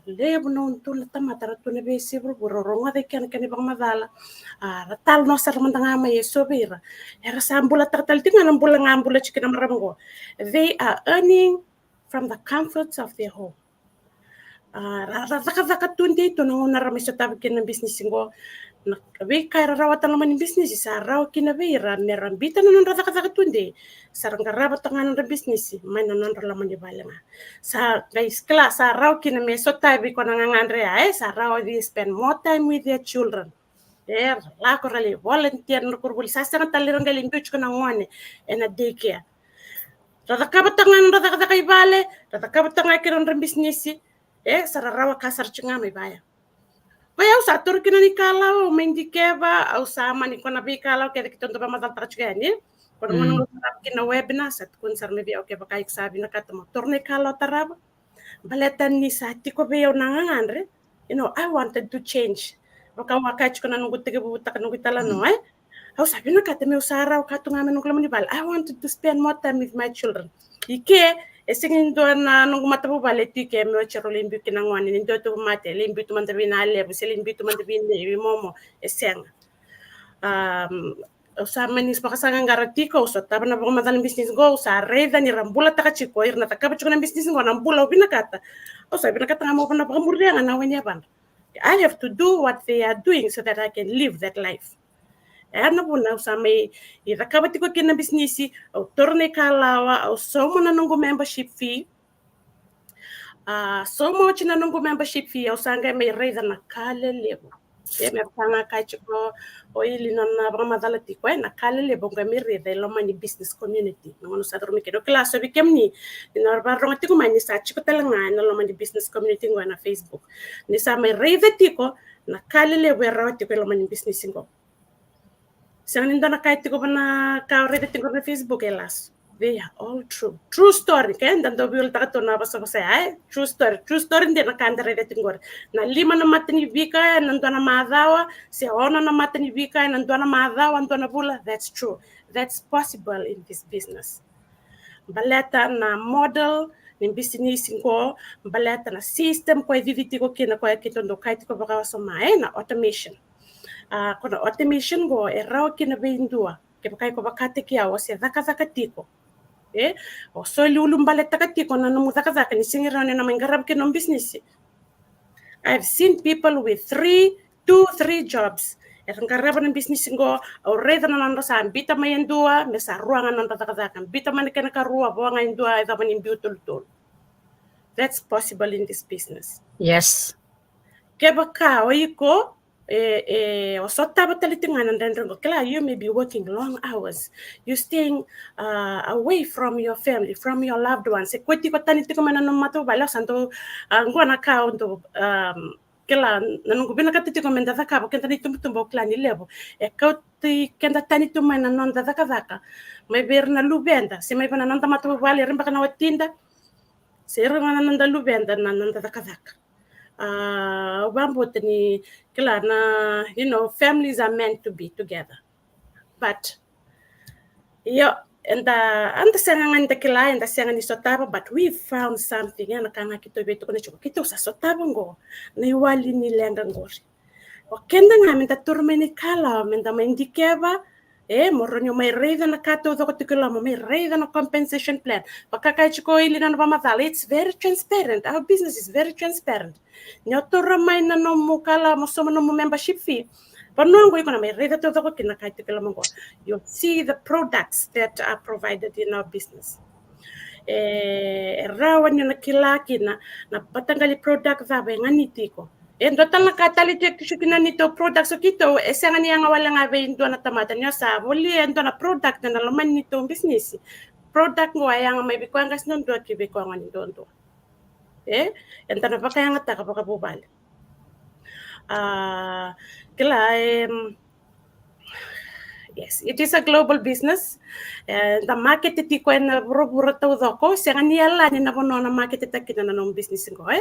levu na udolu na tamata ra tu na veiyasai vuravura, rau rogoca e kena, kena ivakamacala. A, ra talanoa sara mada ga mai e so vei ira. Era sa bulataka tale tiko ga na bula ga bula tiko kina marama qo. They are earning from the comforts of their home. A, ra, ra cakacaka tudei tu na gauna ra mai sotava kina na bisinisi qo. Na veika era rawata na loma ni bisinisi sa rawa kina vei ira me ra biuta na nodra cakacaka tudei, sa ra qarava toka ga na nodra bisinisi mai na nodra loma ni vale ga. Sa qai kila, sa rawa kina me sotavi ko na gagadre ya, e, sa rawa they spend more time with their children. E, ra lako ra lai volunteer na koronivuli, sa sega tale ni ra qai lai biu tiko na gone ena daycare. Ra cakava toka ga na nodra cakacaka i vale, ra cakava toka ga kina nodra bisinisi, e, sa ra rawa ka sara tiko ga mai vaya. Koya au sa taura kina na ikalawa, au mai dikeva, au sa mani ko na veikalawa kece keitou dau vakamacalataka tiko yani. Ko na gauna au sarava kina na webinar, sa tukuni sara mai vei au kevaka iko sa vinakata mo taura na ikalawa tarava. Baleta ni sa tiko vei au na gagadre, you know, I wanted to change. Vaka au a kaya tiko na noqu tekivutaka noqu italanoa, e? Au sa vinakata meu sa rawa ka tu ga mai noqu loma ni vale. I wanted to spend more time with my children. I ke, e sega ni dua na noqu matavuvale e tu i ke meu oti rau lai biu kina gone, ni dua tu mate, lai biu tu mada vei na levu, se lai biu tu mada vei nei, vei momo, e sega. Um, au sa mani vakasaqaqara tiko, au sotava na vakamacala ni business qo, au sa raica ni ra bulataka tiko, ira na cakava tiko na business qo, na bula au vinakata. Au sa vinakata ga meu na vakamuria ga na wai ni yavadra. I have to do what they are doing so that I can live that life. E na vuna au sa mai cakava tiko kina na business, au taura na ikalawa, au sauma na noqu membership fee. A, sauma oti na noqu membership fee, au sa qai mai raica na ka lelevu. E, me vaka ga kaya tiko o Ili na nona vakamacala tiko, e, na ka lelevu au qai mai raica e loma ni business community. Na gauna au sa curuma kina, au kila so vei kemuni ni na vakarorogo tiko mai ni sa tiko tale ga ena loma ni business community qo ena Facebook. Ni sa mai raica tiko na ka lelevu e rawa tiko e loma ni business qo. Sega ni dua na ka e tiko va na ka o raica tiko na Facebook e lasu. They are all true. True story, ke? Da dau veiulutaka tu na vosavosa ya, e? True story. True story dina na ka da raica tiko qori. Na lima na mata ni vika ena dua na macawa, se ono na mata ni vika ena dua na macawa, dua na vula. That's true. That's possible in this business. Baleta na model ni business qo, baleta na system ko e cici tiko kina, ko e keitou dau kaya tiko vakawasoma, e, na automation. A, ko na automation qo e rawa kina vei dua. Kevaka iko vakataki au, o se cakacaka tiko, e, o soli ulubaletaka tiko na nomu cakacaka ni sega ni rawa ni na mai qarava kina nomu business. I've seen people with three, two, three jobs. Era qarava na business qo, au raica na nodra sa biuta mai e dua, me sa rua ga na nodra cakacaka. Biuta mai na kena karua, vo ga e dua, e cava ni biu tolutolu. That's possible in this business. Yes. Kevaka o iko e, e, o sotava tale tiko ga na dredre qo, kila, you may be working long hours. You're staying, uh, away from your family, from your loved ones. E koya tiko tani tiko mai na nomu matavuvale, o sa dau, uh, qo na ka o dau, um, kila, na noqu vinakata tiko me da cakava, keda na itubutubu, au kila ni levu. E kauti keda tani tu mai na noda cakacaka mai vei ira na luveda, se mai vei na noda matavuvale, ira beka na watida, se ira na noda luveda na noda cakacaka. A, au vakabauta ni, kila, na, you know, families are meant to be together. But io, eda, eda sega ga ni da kila, eda sega ni sotava, but we found something, e, na ka ga keitou via tukuna tiko, keitou sa sotava qo na iwali ni leqa qori. O keda ga me da turu mai na ikalawa, me da mai dikeva, e, mo rawa ni o mai raica na ka taucoko tiko i loma, mai raica na compensation plan. Vaka kaya tiko o Ili na nona vakamacala, it's very transparent. Our business is very transparent. Ni o taura mai na nomu kalawa mo sauma nomu membership fee, vanua qo iko na mai raica taucoko kina na ka tiko i loma qo. You'll see the products that are provided in our business. E, e rawa ni o na kila kina na mataqali product cava e ganiti iko. E dua tale na ka tale tiko kina neitou products o keitou, e sega ni yaga wale ga vei dua na tamata. Ni o sa volia e dua na product ena loma ni neitou business, product qo e yaga mai vei koya qase duadua ki vei koya gone duadua. E, eda na vakayagataka vakavuvale. A, kila, em, yes, it is a global business. E, da makete tiko ena vuravura taucoko, sega ni yalani na vanua o na maketetaka kina na nomu business qo, e.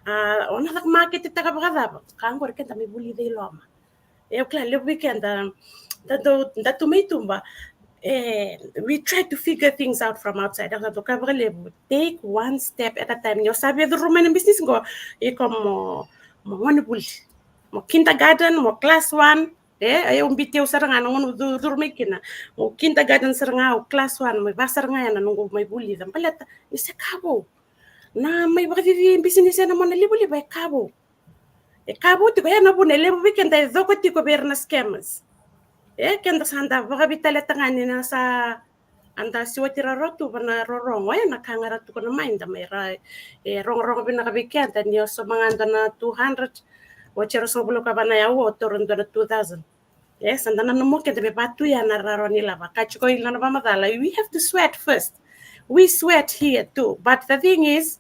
A, o na caka maketetaka vakacava? Ka qori keda mai vulica i loma. E, au kila levu vei keda, da, da, da tu mai tuba. E, we try to figure things out from outside. Au sa dau kaya vakalevu, take one step at a time. Ni o sa via curu mai na business qo, iko mo, mo gone vuli, mo kindergarten, mo class one. E, e, au biuti au sara ga na gauna au curu mai kina, mo kindergarten sara ga, au class one, mai va sara ga ya na noqu mai vulica. Baleta ni se ka vou. Na mai vakacici business ena mona livaliva e ka vou. E ka vou tiko, ya na vuna e levu vei keda e coko tiko vei ira na scammers. E, keda sa da vakavitaletaka ga ni na sa, a, da siwati rarawa tu va na rorogo, e, na ka ga ra tukuna mai, da mai ra, e, rogorogo vinaka vei keda ni o sauma ga dua na two hundred, oti e ruasagavulu ka va na aua, o taura dua na two thousand. E, sa da nanuma keda me vatu ya na rarawa ni lava. Ka tiko i lana vakamacala, we have to sweat first. We sweat here too. But the thing is,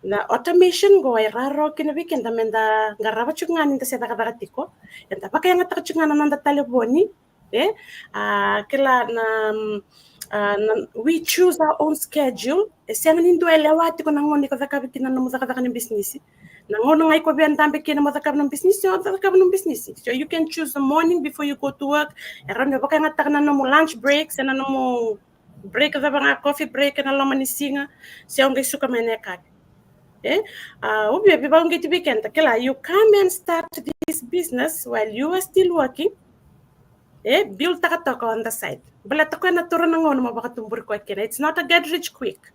na automation qo e rarawa kina vei keda me da qarava tiko ga ni da se cakacaka tiko. Eda vakayagataka tiko ga na noda talevoni. E, a, kila na, mm, Uh, we choose our own schedule. E sega ni dua e lewa tiko na gauna iko cakava kina na nomu cakacaka ni bisinisi. Na gauna ga iko via dabe kina mo cakava na bisinisi, o cakava na bisinisi. So you can choose the morning before you go to work. E rawa ni vakayagataka na nomu lunch break, se na nomu break cava ga, coffee break ena loma ni siga, se o qai suka mai na yakavi. E, uh, o via via vauqeti vei keda, kila, you come and start this business while you are still working. E, build taka toka on the side. Baleta koya na toro na gauna mo vakatuburi koya kina. It's not a get rich quick.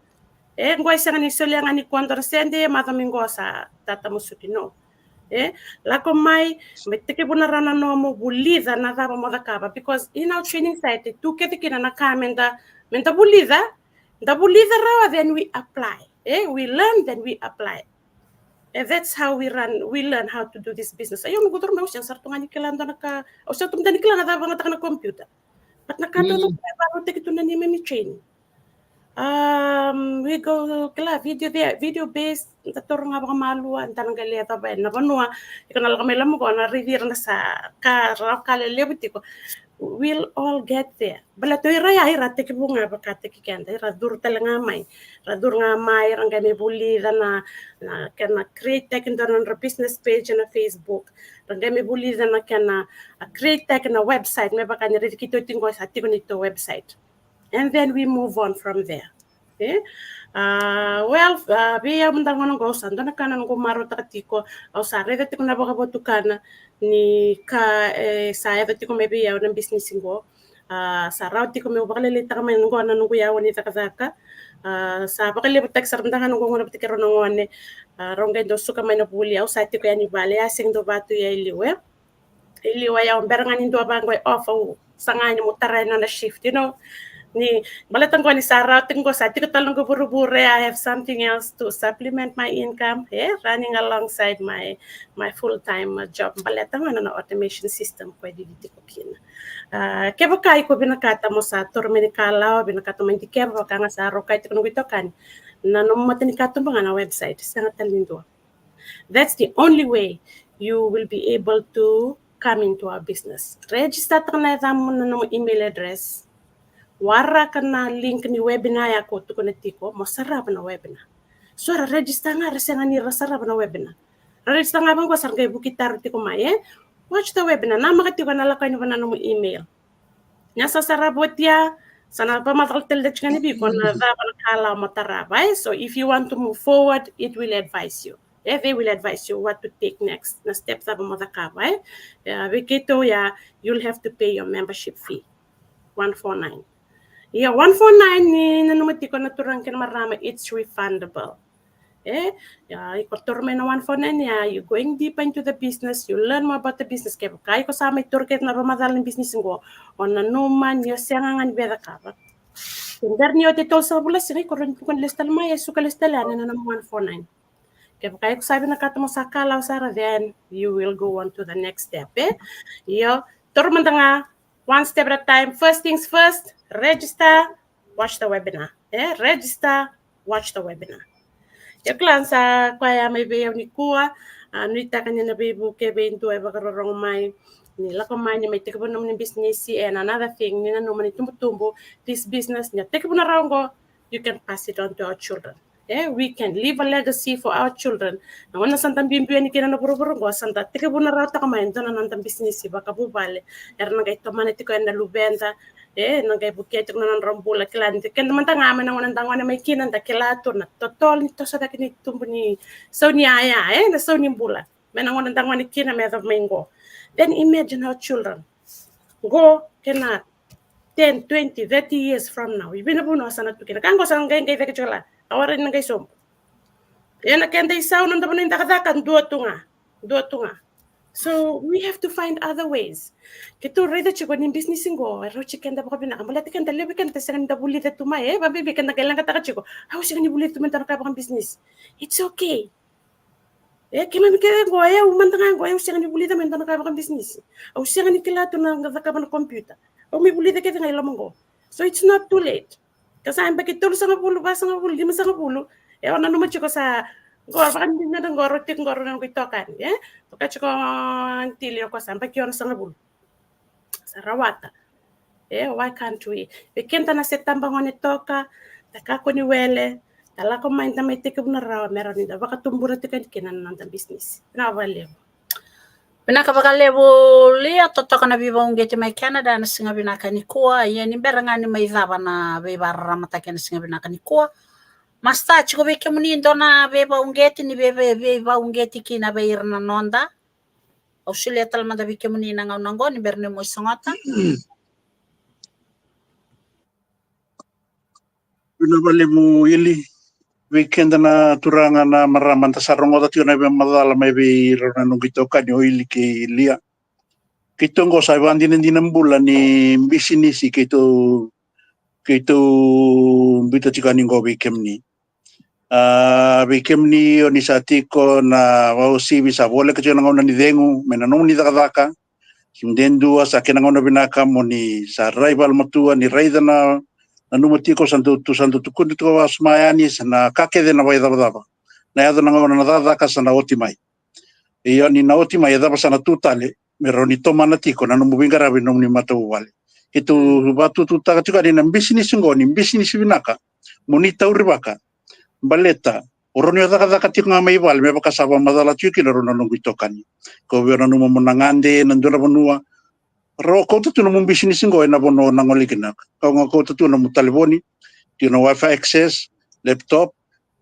E, qo e sega ni solia ga ni kua dua na sede, maca mai qo sa tata musuki, no. E, lako mai, mai tekivuna rawa na nomu vulica na cava mo cakava. Because in our training site, tu kece kina na ka meda, meda vulica, da vulica rawa, then we apply. E, we learn, then we apply. And that's how we run, we learn how to do this business. Io, noqu toro mai, au sega sara tu ga ni kila dua na ka, au sega tu mada ni kila na cava vakayagataka na computer. But na ka taucoko e vakarautaki tu na neimami training. Um, we go, kila, video there, video based, da toro ga vakamalua, da na qai lai yacova na vanua, iko na lako mai loma qo na raici ira na sa ka rawa ka lelevu tiko. We'll all get there. Baleta o ira ya, ira tekivu ga vakataki keda, ira curu tale ga mai. Ra curu ga mai, ra qai mai vulica na, na kena create-taki dua na nodra business page ena Facebook. Ra qai mai vulica na kena, a, create-taki na website, me vaka ni raici keitou tiko qo sa tiko na neitou website. And then we move on from there. E? A, well, a, vei au mada gona qo, sa dua na ka na noqu marautaka tiko, au sa raica tiko na vakavotukana ni ka, e, sa yaco tiko mai vei au na bisinisi qo. A, sa rawa tiko meu vakalailaitaka mai qo na noqu yawa ni cakacaka. A, sa vakalevutaki sara mada ga noqu gauna vata kei rau na gone. A, rau qai dau suka mai na vuli, au sa tiko yani vale, a sega ni dau vatu ya i liu, e. I liu ya, au bera ga ni dua vaqo e off, au saga ni mo tara na nona shift, you know. Ni baleta qo ni sa rawa tiko qo, sa tiko tale noqu vurevure, I have something else to supplement my income, e, running alongside my, my full-time, uh, job. Baleta qo na, na automation system qo e vivi tiko kina. A, kevaka iko vinakata mo sa toro mai ni kalawa, vinakata mai dikeva, vaka ga sa rokai tiko noqu itokani, na nomu matanikatuba ga na website, sega tale ni dua. That's the only way you will be able to come into our business. Register-taka na yacamu, na nomu email address. Waraka na link ni webinar ya ko tukuna tiko, mo sarava na webinar. So ra register ga, ra sega ni ra sarava na webinar. Ra register ga vaqo, sa ra qai vuki taro tiko mai, e? Watch the webinar, namaka tiko na lako yani va na nomu email. Ni sa sarava oti ya, sa na vakamacala tale tiko yani vei iko na cava na kalawa mo tarava, e? So if you want to move forward, it will advise you. E, they will advise you what to take next. Na step cava mo cakava, e? E, vei keitou ya, you'll have to pay your membership fee. One four nine. Ia, one four nine ni nanuma tiko na turaga kei na marama, it's refundable. E, ia, iko toro mai na one four nine ya, you going deeper into the business, you learn more about the business. Kevaka iko sa mai toro kece na vakamacala ni business qo, o nanuma ni o sega ga ni via cakava. Ke bera ni oti e tolusagavulu na siga, iko rawa ni tukuna lesu tale mai, e suka lesu tale yani na nomu one four nine. Kevaka iko sa vinakata mo sa kalawa sara, then you will go on to the next step, e? Io, toro mada ga, one step at a time. First things first, register, watch the webinar. E, register, watch the webinar. Io, kila sa koya mai vei au nikua, a, nuitaka ni na veivuke vei dua e vakarorogo mai, ni lako mai, ni mai tekivu na nomuni bisinisi, and another thing, ni nanuma ni tubutubu this business, ni a tekivuna rawa qo, you can pass it on to our children. E, we can leave a legacy for our children. Na gauna sa da biubiu yani kina na vuravura qo, sa da tekivuna rawa toka mai e dua na noda bisinisi vakavuvale. Era na qai tomana tiko yani na luveda, e, na qai vukea tiko na nodra bula, kila ni keda mada ga mai na gauna da gone mai kina, da kila tu na totolo ni toso cake ni tubu ni sau ni yaya, e, na sau ni bula. Mai na gauna da gone kina me yacova mai qo. Then imagine our children. Qo kei na ten, twenty, thirty years from now, i vei na vanua sa na tu kina? Ka qo sa na qai, qai cake tiko la, a warai na qai sobu. Ena keda isau, na noda vanua ni cakacaka, dua tu ga, dua tu ga. So we have to find other ways. Keitou raica tiko ni business qo e rauti keda vakavinaka, baleta keda levu keda sega ni da vulica tu mai, e, vakabibi keda qai leqataka tiko, au sega ni vulica tu mai dua na ka vakabisinisi. It's okay. E, keimami kece qo, e, au mada ga qo, e, au sega ni vulica mai dua na ka vakabisinisi. Au sega ni kila tu na cakava na computer. Au mai vulica kece ga i loma qo. So it's not too late. Ka sa yabaki tolusagavulu, vasagavulu, limasagavulu, e, o nanuma tiko sa qo, vakadinadina qo, rau tiko qo, rau na noqu itokani, e? Toka tiko, Aunty Lio, ko sa yabaki onosagavulu. Sa rawata. E, why can't we? Vei keda na se tabagone toka, da kakua ni wele, da lako mai, da mai tekivu na rawa me rawa ni da vakatubura tiko yani kina na noda bisinisi. Vinaka vakalevu. Vinaka vakalevu Lia, totoka na veivauqeti mai Canada ena siga vinaka nikua. Ia ni bera ga ni mai cava na veivakararamataki ena siga vinaka nikua, Masta, tiko vei kemuni e dua na veivauqeti ni vei, vei, veivauqeti kina vei ira na noda. Au solia tale mada vei kemuni na gauna oqo ni bera ni mo sogota. Vinaka vakalevu Ili. Vei keda na turaga na marama da sa rogoca tiko na veimacala mai vei ira na noqu itokani o Ili kei Lia. Keitou oqo sa ivakadinadina bula ni bisinisi keitou, keitou biuta tiko yani oqo vei kemuni. A, vei kemuni o ni sa tiko na vakauasivi, sa voleka tiko na gauna ni cegu mai na nomuni cakacaka. Kemudou e dua sa kena gauna vinaka mo ni sa rai vale matua, ni raica na, nanuma tiko sa dou tu, sa dou tukuni tiko vakasama yani, sa na ka kece na vakaicavacava. Na yaco na gauna na cakacaka sa na oti mai. Ia ni na oti mai, e cava sa na tu tale me rawa ni tomana tiko na nomu veiqaravi, nomuni matavuvale. Keitou vakatututaka tiko yani na bisinisi oqo ni bisinisi vinaka mo ni taurivaka. Baleta o rawa ni o cakacaka tiko ga mai vale me vaka sa vakamacala tiko kina rau na noqu itokani. Kau via nanuma mo na gade ena dua na vanua, rau kauta tu nomu bisinisi oqo ena vanua o na gole kina. Kau ga kauta tu nomu talevoni, tiko na wifi access, laptop,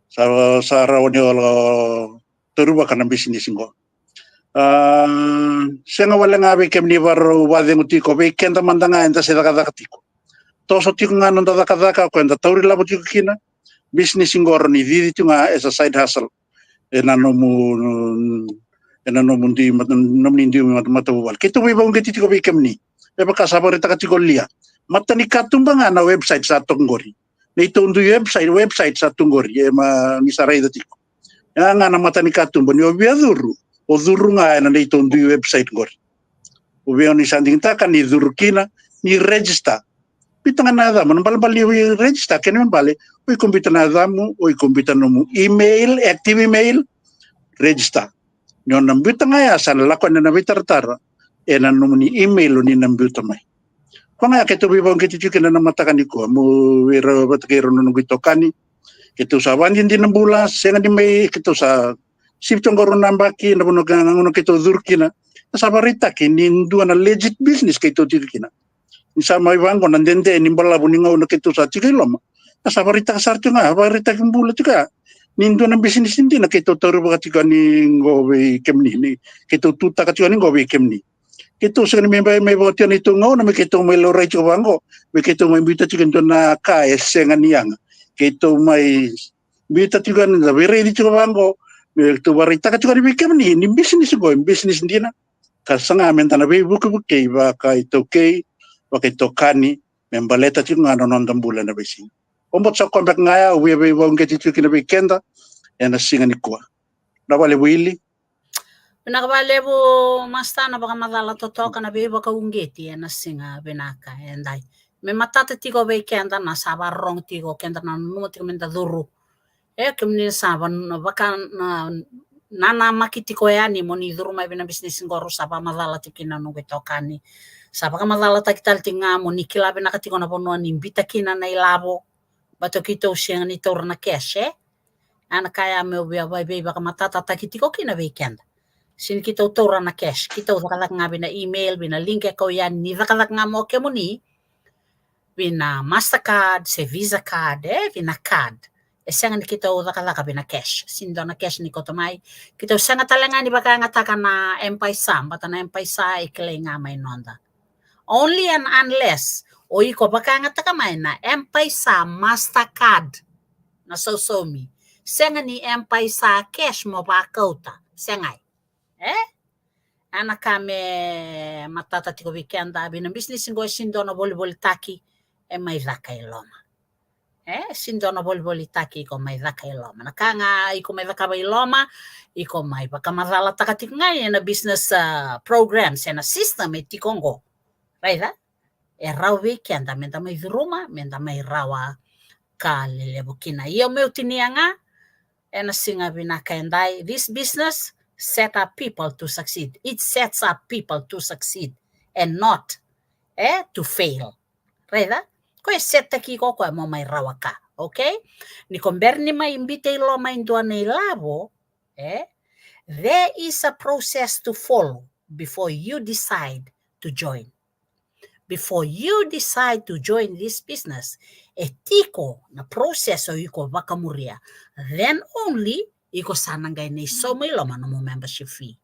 sa, sa rawa ni o taurivaka na bisinisi oqo. A, sega wale ga vei kemuni varau vakacegu tiko, vei keda mada ga eda se cakacaka tiko. Toso tiko ga noda cakacaka o koya eda tauri lavo tiko kina. Bisinisi oqo rawa ni cici tiko ga as a side hustle ena nomu, ena nomu dui, nomuni dui mat-, matavuvale. Keitou veivauqeti tiko vei kemuni. E vaka sa vakaraitaka tiko Lia, matanikatuba ga na website sa toka oqori. Neitou dui website, website sa tu oqori, e ma ni sa raica tiko. E ga na matanikatuba ni o via curu, o curu ga ena neitou dui website oqori. O via ni sa digitaka ni curu kina, ni register. Biuta ga na yacamu, na balebale ni register, kena me bale, o iko biuta na yacamu, o iko biuta nomu email, active email, register. Ni o na biuta ga ya sa na lako yani na veitaratara ena nomuni email o ni na biuta mai. Koya ga ya keitou veivauqeti tiko kina na mataka nikua, mo vei ira vata kei ira na noqu itokani. Keitou sa vakadinadina bula, sega ni mai, keitou sa sivi tiko oqo rua na yabaki, na vanua ga, gauna keitou curu kina. Sa vakaraitaki ni dua na legit business keitou tiko kina. Ni sa mai vaqo na dede ni balavu ni gauna keitou sa tiko i loma. Sa vakaraitaka sara tiko ga, vakaraitaki bula tiko ga ni dua na bisinisi dina keitou taurivaka tiko yani oqo vei kemuni, ni keitou tutaka tiko yani oqo vei kemuni. Keitou sega ni mai, mai, mai vakaotia neitou gauna me keitou mai laurai tiko vaqo, me keitou mai biuta tiko e dua na ka e sega ni yaga. Keitou mai biuta tiko yani, da veiraici tiko vaqo, me keitou vakaraitaka tiko yani vei kemuni ni bisinisi oqo e bisinisi dina. Ka saga me da na veivukevukei vakaitaukei, vakaitokani, me baleta tiko ga na noda bula ena veisiga. Oqo sa koya beka ga ya au via veivauqeti tiko kina vei keda ena siga nikua. Vinaka vakalevu Ili. Vinaka vakalevu Masta na vakamacala totoka, na veivakauqeti ena siga vinaka edai. Me matata tiko vei keda na sa vakarorogo tiko, keda na nanuma tiko me da curu. E, kemuni sa va-, vaka na, nanamaki tiko yani mo ni curu mai vei na bisinisi oqo, rau sa vakamacala tiko kina na noqu itokani. Sa vakamacalataki tale tiko ga mo ni kila vinaka tiko na vanua ni biuta kina na ilavo. Baleta o keitou sega ni taura na cash, e? A na ka ya meu via vei, veivakamatatataki tiko kina vei keda. Sega ni keitou taura na cash, keitou cakacaka ga vei na email, vei na link e kau yani, ni cakacaka ga mo kemuni vei na Mastercard se Visa card, e, vei na card. E sega ni keitou cakacaka vei na cash. Sega ni dua na cash ni kauta mai. Keitou sega tale ga ni vakayagataka na M-PAiSA, baleta na M-PAiSA e kilai ga mai noda. Only and unless o iko vakayagataka mai na M-PAiSA Mastercard na sausaumi. Sega ni M-PAiSA cash mo vakauta. Segai. E? A na ka me matata tiko vei keda, vei na bisinisi oqo e sega ni dua na volivolitaki e mai caka i loma. E, sega ni dua na volivolitaki iko mai caka i loma. Na ka ga iko mai cakava i loma, iko mai vakamacalataka tiko ga ena business, a, program se na system e tiko oqo. Raica? E rawa vei keda me da mai curuma, me da mai rawa ka lelevu kina. Ia meu tinia ga ena siga vinaka edai, this business set up people to succeed. It sets up people to succeed and not, e, to fail. Raica? Koya e set-taki iko o koya mo mai rawa ka. Okay? Ni ko bera ni mai biuta i loma e dua na ilavo, e? There is a process to follow before you decide to join. Before you decide to join this business, e tiko na process o iko vakamuria. Then only iko sa na qai na sauma i loma nomu membership fee.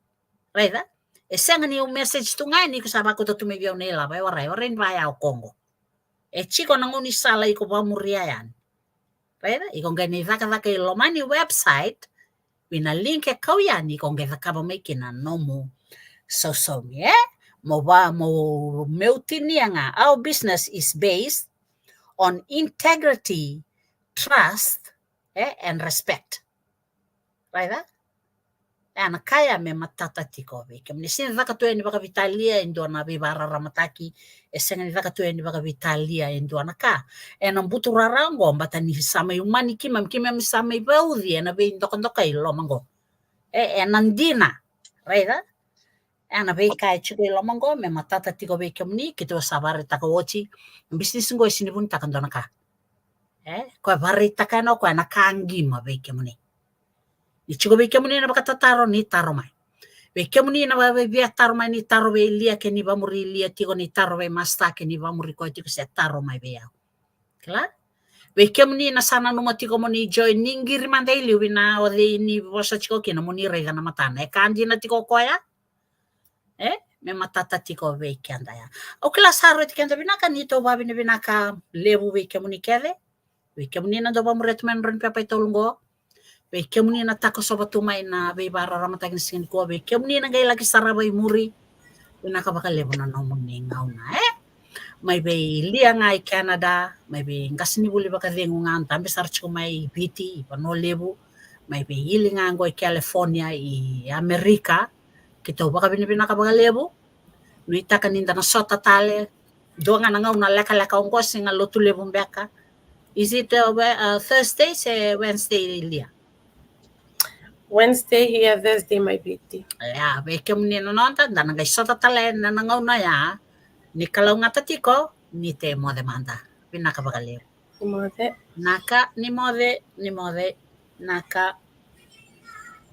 Raica? E sega ni o message tu ga yani iko sa vakauta tu mai vei au na ilavo, e warai, warai ni vaya o koqo. E tiko na gaunisala iko vakamuria yani. Raica? Iko qai na cakacaka i loma ni website, vei na link e kau yani iko qai cakava mai kina nomu sausaumi, e? Mo va, mo meu tinia ga. Our business is based on integrity, trust, e, and respect. Raica? E, na ka ya me matata tiko vei kemuni. Sega ni caka tu yani vakaveitalia e dua na veivakararamataki. E sega ni caka tu yani vakaveitalia e dua na ka. E na buturara oqo, bata ni sa mai umani keimami, keimami sa mai vauci e na veidokadokai loma oqo. E, e na dina. Raica? E na veika e tiko i loma oqo me matata tiko vei kemuni, keitou sa vakaraitaka oti. Business oqo e sega ni vunitaka dua na ka. E, koya vakaraitaka yani o koya na ka qima vei kemuni. Ni tiko vei kemuni na vakatataro, ni taro mai. Vei kemuni na vavevia taro mai, ni taro vei Lia, ke ni vamuri Lia tiko, ni taro vei Master, ke ni vamuri koya tiko, se taro mai vei au. Kila? Vei kemuni na sa nanuma tiko mo ni join, ni qiri mada i liu vei na o cei ni vosa tiko kina mo ni raica na matana. E ka dina tiko o koya? E, me matata tiko vei keda ya. Au kila sa rauti keda vinaka, ni tou vavinavinaka levu vei kemuni kece. Vei kemuni na dau vamuria tu mai na drau ni pepa i tolu oqo. Vei kemuni na takosova tu mai na veivakararamataki ni siga nikua. Vei kemuni na qai laki sarava i muri. Vinaka vakalevu na nomuni gauna, e? Mai vei Lia ga i Canada, mai vei qasenivuli vakacegu ga dabe sara tiko mai i Viti, i Vanua Levu, mai vei Ili ga oqo i California, i Amerika. Keitou vakavinavinaka vakalevu. Nuitaka ni da na sota tale. Dua ga na gauna lekaleka oqo, siga Lotulevu beka. Is it, uh, we-, uh, Thursday se Wednesday, Lia? Wednesday here, Thursday mai Viti. Ia, vei kemuni na noda, da na qai sota tale na, na gauna ya. Ni kalougata tiko, ni te moce mada. Vinaka vakalevu. Ni moce. Naka, ni moce, ni moce. Naka.